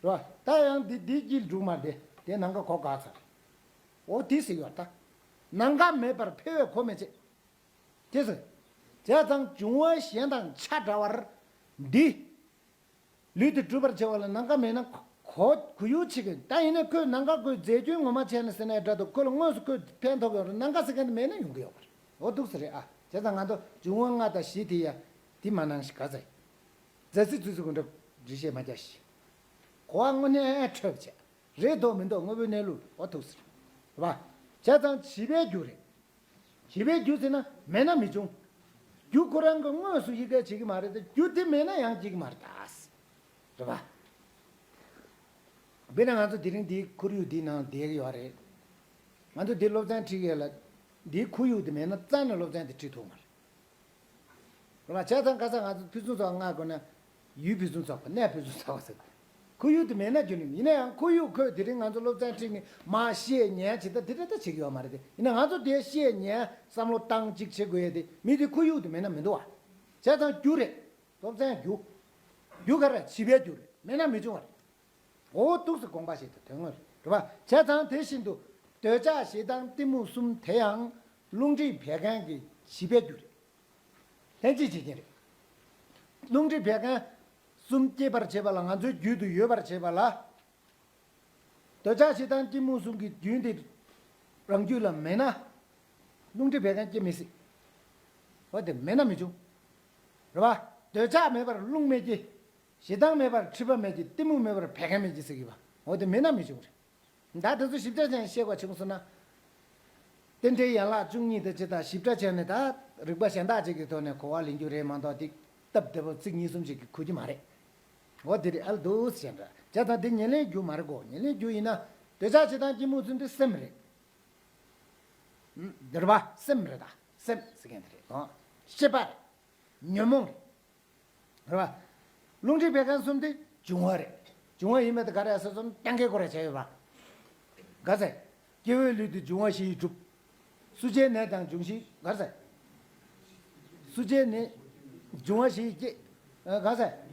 རེད་པ། ད་ཡང་འདི་འདིའི་དཀྱིལ་འགྲོ་གི་མ་རེད། དེ་ནམ་མཁའ་ཁོ་འགག་ཚར་རེད། འོ་དེ་ཟེར་ཡོད་ད། ནམ་མཁའ་མེད་པར་འཕེལ་བའི་གོ་མི་བྱེད། དེ་ཟེར། བྱས་ཙང་འབྱུང་བ་གཞན་དང་ཆ་འདྲ་བར་འདི། ལུས་དེ་སྒྲུབ་པར་བྱ་བ་ལ་ནམ་མཁའ་མེད་ན་གོ་གོ་ཡུལ་བྱེད་ཀྱི། ད་ཡིན་ན་ཁོས་ནམ་མཁའ་ཁོས་རྫས་རྒྱུན་ངོ་མ་བྱས་ན་ཟེར་ནའི་འདྲ་འདུག། ཁོ་ལ་དངོས་སུ་ཁོས་ཕན་ཐོགས་ཀྱི་ཡོད་རེད། ནམ་མཁའ་ཟེར་མཁན་དེ་མེད་ན་ཡོང་གི་ཡོད་པ་རེད། འོ་འདུག་ཟེར་རེད་ཨ། བྱས་ཙང་ང་ཚོ་འབྱུང་བ་ལྔ་དང་བཞི་དེ་ཡ་དེ་མ་གནང་ཞིག་ག་ཚད། རྫ་སི་ཙི་ཙི་གུ་འདྲ་འདྲི་བཤད་མ་རྒྱག་ཞིག། གོ་བ་དངོས་གནས་འཕྲོད་བྱས། རེད་འདུག་མི་འདུག། དངོས་པོའི་གནས་ལུགས། འོ་འདུག་ཟེར། རེད་པ། བྱས་ཙང་བྱེད་པའི་རྒྱུ་རེད། བྱེད་པའི་རྒྱུ་ཟེར་ན་མེད་ན་མི་འབྱུང་། རྒྱུ་ཁོ་རང་གི་དངོས་སུ་ཡི་གེ་བྱེད་ཀྱི་མ་རེད་དེ། རྒྱུ་དེ་མེད་ན་ཡང་སྐྱེ་གི་མ་རེད་ད། རེད་པ། དཔེར་ན་ང་ཚོ་དེ་རིང་འདིའི་ཁོར་ཡུག་འདིའི་ནང་བསྡད་ཀྱི་ཡོད་རེད། ང་ཚོ་འདི་སློབ་ཚན་ཁྲིད་ཡས་ལ། འདིའི་ཁོར་ཡུག་དེ་མེད་ན་རྩ་ནས་སློབ་ཚན་དེ་ཁྲིད་ཐུབ་མ་རེད། རེད་པ། བྱས་ཙང་ཁ་སང་ང་ཚོ་ཕུན་སུམ་ཚོགས་པ་མངགས་དགོས་ན། ཡུལ་ཕུན་སུམ་ཚོགས་པ། གནས་ཕུན་སུམ་ཚོགས་པ་ཟེར། ཁོར་ཡུག་དེ་མེད་ན་རྒྱུ་ནི། ཡིན་ན་ཡང་ཁོར་ཡུག་ཁོས་དེ་རིང་ང་ཚོ་སློབ་ཚན་ཁྲིད་ནས་མར་བཤད་ཉན་བྱེད་ད་དེ་འདྲ་ད་བྱེད་ཀྱི་ཡོད་མ་རེད་དེ། ཡིན་ན་ང་ཚོ་དེ་བཤད་ཉན་བསམ་བློ་བཏང་གཅིག་བྱེད་དགོས་ཡས་དེ་མི་དེ་ཁོར་ཡུག་དེ་མེད་ན་མི་འདུག་བ། བྱས་ཙང་རྒྱུ་རེད། སློབ་ཚན་རྒྱུ། རྒྱུ་ག་རེ། བྱེད་པའི་རྒྱུ་རེད། མེད་ན་མི་འབྱུང་བ་རེད། འོ་འདུག་སེ་དགོངས་པ་བཞེས་ཏེ་དོན་དངོས་རེད། རེད་པ། བྱས་ཙང་དེ་བཞིན་དུ་འདོད་ཆགས་ཞེ་སྡང་གཏི་མུག་གསུམ་དེ་ཡང་རླུང་མཁྲིས་བད་ཀན་གྱི་བྱེད་པའི་རྒྱུ་རེད། ལྷན་ཅིག་བྱེད་ཀྱིན་རེད། རླུང་མཁྲིས་བད་ཀན་གསུམ་སྐྱེད་པར་བྱེད་པ་ལ། ང་ཚོའི་རྒྱུད་དུ་ཡོད་པར་བྱེད་པ་ལ། འདོད་ཆགས་ཞེ་སྡང་གཏི་མུག་གསུམ་གྱི་རྒྱུན་དེ་རང་རྒྱུད་ལ་མེད་ན། རླུང་མཁྲིས་བད་ཀན་སྐྱེ་མི་སྲིད། འོ་དེ་མེད་ན་མི་འབྱུང་། རེད་པ། འདོད་ཆགས་མེད་པར་རླུང་མི་སྐྱེ། ཞེ་སྡང་མེད་པར་མཁྲིས་པ་མི་སྐྱེ། གཏི་མུག་མེད་པར་བད་ཀན་མི་སྐྱེ་ཟེར་གྱི་བ། འོ་དེ་མེད་ན་མི་འབྱུང་རེད། ད་དེ་ཚོ་ཞིབ་ཕྲ་ཅན་བཤད་པ་བྱུང་སོང་ན། རྟེན་འབྲེལ་ཡན་ལག་བཅུ་གཉིས་དེ་ཅི་ལྟར་ཞིབ་ཕྲ་བྱས་ནས། ད་རིག་པ་གཞན་དག་ཅིག་གི་ཐོག་ནས་གོ་བ་ལེན་རྒྱུ་རེད་མ་གཏོགས། དེ་སྟབས་བདེ་པོ་ཚིག་གཉིས་གསུམ་ཅིག་གིས་གོ་རྒྱུ་མ་རེད། འོ་དེ་རེད་ཨ། འདུག་སེ་བྱས་འདྲ། བྱས་ཙང་དེ་ཉེར་ལེན་རྒྱུ་མ་རེད་གོ། ཉེར་ལེན་རྒྱུ་ཡིན་ན། འདོད་ཆགས་ཞེ་སྡང་གཏི་མུག་གསུམ་དེ་སེམས་རེད། རེད་པ། སེམས་རེད་ད། སེམས་ཟེར་མཁན་དེ་རེད་ཨང་། ཤེས་པ་རེད། ཉོན་མོངས་རེད། རེད་པ། རླུང་མཁྲིས་བད་ཀན་གསུམ་དེ་འབྱུང་བ་རེད། འབྱུང་བ་ཡིན་མེད་དེ་ག་རེ་ཟེར་སོང་ན་རྐྱང་གའི་སྐོར་ར་བྱས་ཡོད་པ། ག་ཚད། སྐྱེ་བོའི་ལུས་དེ་འབྱུང་བ་བཞི་ཡིས་གྲུབ། གསོ་བྱའི་ནད་དང་འབྱུང་བཞི་ག་རེ་ཟེར། གསོ་བྱའི་ནད། འབྱུང་བ་བཞི་ཡིས་སྐྱེ། ཨ། ག་རེ་ཟེར།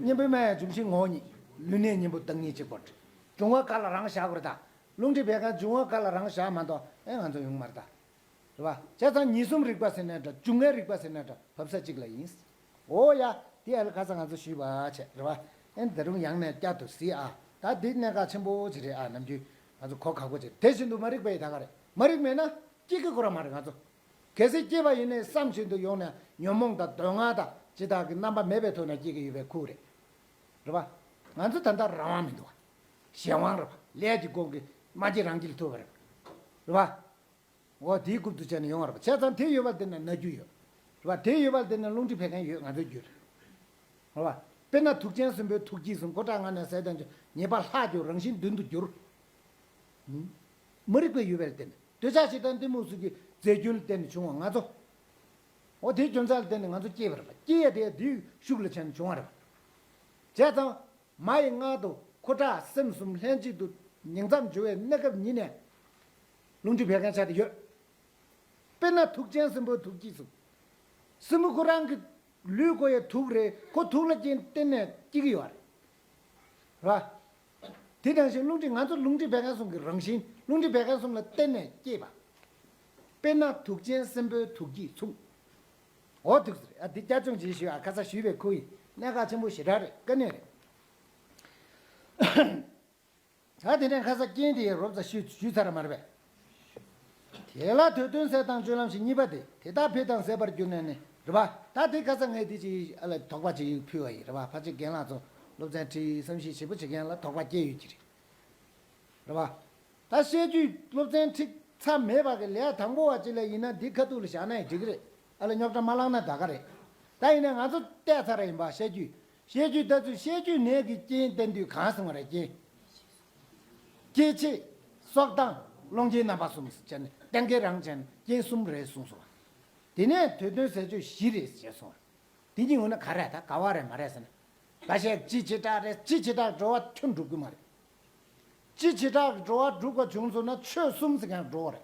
གཉེན་པོའི་སྨན་ཡང་འབྱུང་བཞི་ངོ་བོ་ཉིད། ལུས་ནད་གཉེན་པོ་བདག་ཉིད་གཅིག་པུར་འབྲེལ། འབྱུང་བ་ག་ལ་རང་བཞག་དགོས་རེད་ད། རླུང་མཁྲིས་བད་ཀན་འབྱུང་བ་ག་ལ་རང་བཞག་མ་གཏོགས་ཨེ་ང་ཚོ་ཡོང་མ་རེད་ད། རེད་པ། བྱས་ཙང་ཉེས་གསུམ་རིག་པ་ཟེར་ནའི་འདྲ། འབྱུང་ལྔའི་རིག་པ་ཟེར་ནའི་འདྲ། བབས་ས་གཅིག་ལ་ཡིན། འོ་ཡ། དེ་ཨ་ལ་ཁ་སང་ང་ཚོ་ཞུས་པ་བྱས་རེད་པ། ཨེ་ད་རུང་ཡང་ནས་བསྐྱར་དུ་གཟིགས་ཨ། ད་འདི་གནད་འགག་ཆེན་པོ་ཅིག་རེད་ཨ། ནམ་རྒྱུན་ང་ཚོ་གོ་ཁག་པོ་ཅིག་རེད། དེ་བཞིན་དུ་མ་རིག་པ་ཡི་ད་ག་རེད། མ་རིག་མེད་ན་སྐྱེ་གི་ཁོ་རང་མ་རེད་ང་ཚོ། གལ་སྲིད་སྐྱེས་པ་ཡིན་ནའི་བསམ་བཞིན་དུ་ཡོང་ནས་ཉོན་མོངས་དང་འདོད་ལྔ་དང་ཇི་ལྟར་གྱི་རྣམ་པ་མེད་པའི་ཐོག་ནས་སྐྱེ་གི་ཡོད་པའི་ཁུལ་རེད། རེད་པ། ང་ཚོ་ད་ལྟ་རང་དབང་མི་འདུག་པ། གཞན་དབང་རེད་པ། ལས་ཀྱི་སྒོ་གི་མ་སྐྱེས་རང་སྐྱེས་ལ་ཐུག་པ་རེད་པ། རེད་པ། འོ་དེའི་རྐུབ་ཏུ་བྱས་ནས་ཡོང་བ་རེད་པ། བྱས་ཙང་དེ་ཡོད་པ་དེ་ན་ན་རྒྱུ་ཡོད། རེད་པ། དེ་ཡོད་པ་དེ་ན་རླུང་མཁྲིས་བད་ཀན་ཡོད། ང་ཚོའི་རྒྱུད་རེད། རེད་པ། དཔེར་ན་དུག་ཅན་སྲིན་པོའི་དུག་གིས་ཟུངས། མགོ་སྐྲ་མངལ་ནས་ཟད་དང་འབྱུང་། ཉེས་པ་ལྷག་གྱུར་རང་བཞིན་མདུན་དུ་འགྱུར། མ་རིག་པའི་ཡུལ་བས་བརྟེན་ནས། འདོད་ཆགས་ཞེ་སྡང་གཏི་མུག་གསུམ་གྱི་རྫས་རྒྱུན་ལ་བརྟེན་ནས་བྱུང་བ་ང་ཚོ། འོ་དེའི་རྒྱུ་མཚན་ལ་བརྟེན་ནས་ང་ཚོ་སྐྱེས་པ་རེད་པ། སྐྱེ་ཡ་དེ་དེའི་ཤུགས་ལ་བྱས་ནས་བྱུང་བ་རེད་པ། བྱས་ཙང་། མ་ཡི་མངལ་དུ་ཁུ་ཁྲག་སེམས་གསུམ་ལྷན་ཅིག་ཏུ་ཉིང་མཚམས་སྦྱོར་བའི་གནས་སྐབས་ཉིད་ནས། རླུང་མཁྲིས་བད་ཀན་ཆགས་བསྡད་ཡོད། དཔེར་ན་དུག་ཅན་སྲིན་པོའི་དུག་གིས་ཟུངས། སྲིན་པོ་ཁོ་རང་གི་ལུས་ཁོ་ཡི་དུག་རེད། ཁོ་དུག་ལ་རྐྱེན་བརྟེན་ནས་སྐྱེ་གི་ཡོད་རེད། རེད་པ། དེ་ནང་བཞིན་རླུང་མཁྲིས། ང་ཚོ་རླུང་མཁྲིས་བད་ཀན་གསུམ་གྱི་རང་བཞིན། རླུང་མཁྲིས་བད་ཀན་གསུམ་ལ་བརྟེན་ནས་སྐྱེས་པ། དཔེར་ན་དུག་ཅན་སྲིན་པོའི་དུག་གིས་ཟུངས། འོ་དུག་ཟེར། ཨ་འདི་བསྐྱར་སྦྱོང་ཅིག་ཞུས་ཨ། ཁ་སང་ཞུས་པའི་ཁུལ་ཡིན། གནད་འགག་ཆེན་པོ་ཞེ་དྲག་རེད། དཀའ་གནད་རེད། ད་དེ་ནས་ཁ་སང་རྐྱེན་དེ་ཡི་རོབ་ཙམ་ཞུས་ཞུས་ཚར་མ་རེད་པས། དེ་ལ་དུས་གདོན་ཟས་དང་སྤྱོད་ལམ་བཞི་གཉིས་པ་དེ་དེ་དག་འཕེལ་དང་ཟད་པར་གྱུར་ནས་ནི་རེད་པ། ད་དེ་ཁ་སང་ངས་དེ་ཅིག་ཨ་ལ་དོགས་པ་ཅིག་ཕུལ་བ་ཡིན་རེད་པ། ཕལ་ཆེར་རྒན་ལགས་ཚོ་སློབ་ཚན་ཁྲིད་བསམ་གཞིག་ཞིབ་པོ་བྱེད་མཁན་ལ་དོགས་པ་སྐྱེ་ཡོད་ཀྱི་རེད། རེད་པ། ད་བཤད་རྒྱུད་སློབ་ཚན་ཁྲིད་ཚར་མེད་པ་གི་ལས་དང་པོ་བ་ཅིག་ལ་ཡིན་ན་འདི་ཁ་ཐུག་ལ་བཞག་ན་ཡང་འགྲིག་གི་རེད། ཨ་ལ་རྙོག་དྲ་མ་ལངས་ན་ད་ག་རེད། ད་ཡིན་ན་ང་ཚོ་བལྟས་ཚར་ར་ཡིན་པ། བཤད་རྒྱུད་བཤད་རྒྱུད་ད་ཚོས་བཤད་རྒྱུད་ནད་ཀྱི་རྐྱེན་བསྟན་དུས་གང་གསུངས་པ་རེད། རྐྱེན། སྐྱེ་མཆེད། སྲོག་དང་། སློང་རྐྱེན་རྣམ་པ་གསུམ་ཟེར་ནས་གཏན་འཁེལ་རང་བྱས་ནས་རྐྱེན་གསུམ་རེད་གསུངས་སོང་བ། དེ་ནས་དུས་གདོན་ཟས་སྤྱོད་བཞི་རེད་ཟེར་སོང་བ། དེ་གཉིས་འོ་ན་ག་རེ་ད་ག་བ་རེད་མ་རེད་ཟེར་ན། འགའ་ཤས་སྤྱི་བྱེ་བྲག་རེད། སྤྱི་བྱེ་བྲག་འགྲོ་བ་ཁྱོན་འགྲུབ་ཀྱི་མ་རེད། སྤྱི་བྱེ་བྲག་འགྲོ་བ་འགྲུབ་པ་བྱུང་སོང་ན་ཆོས་གསུམ་ཟེར་མཁན་འགྲོ་བ་རེད།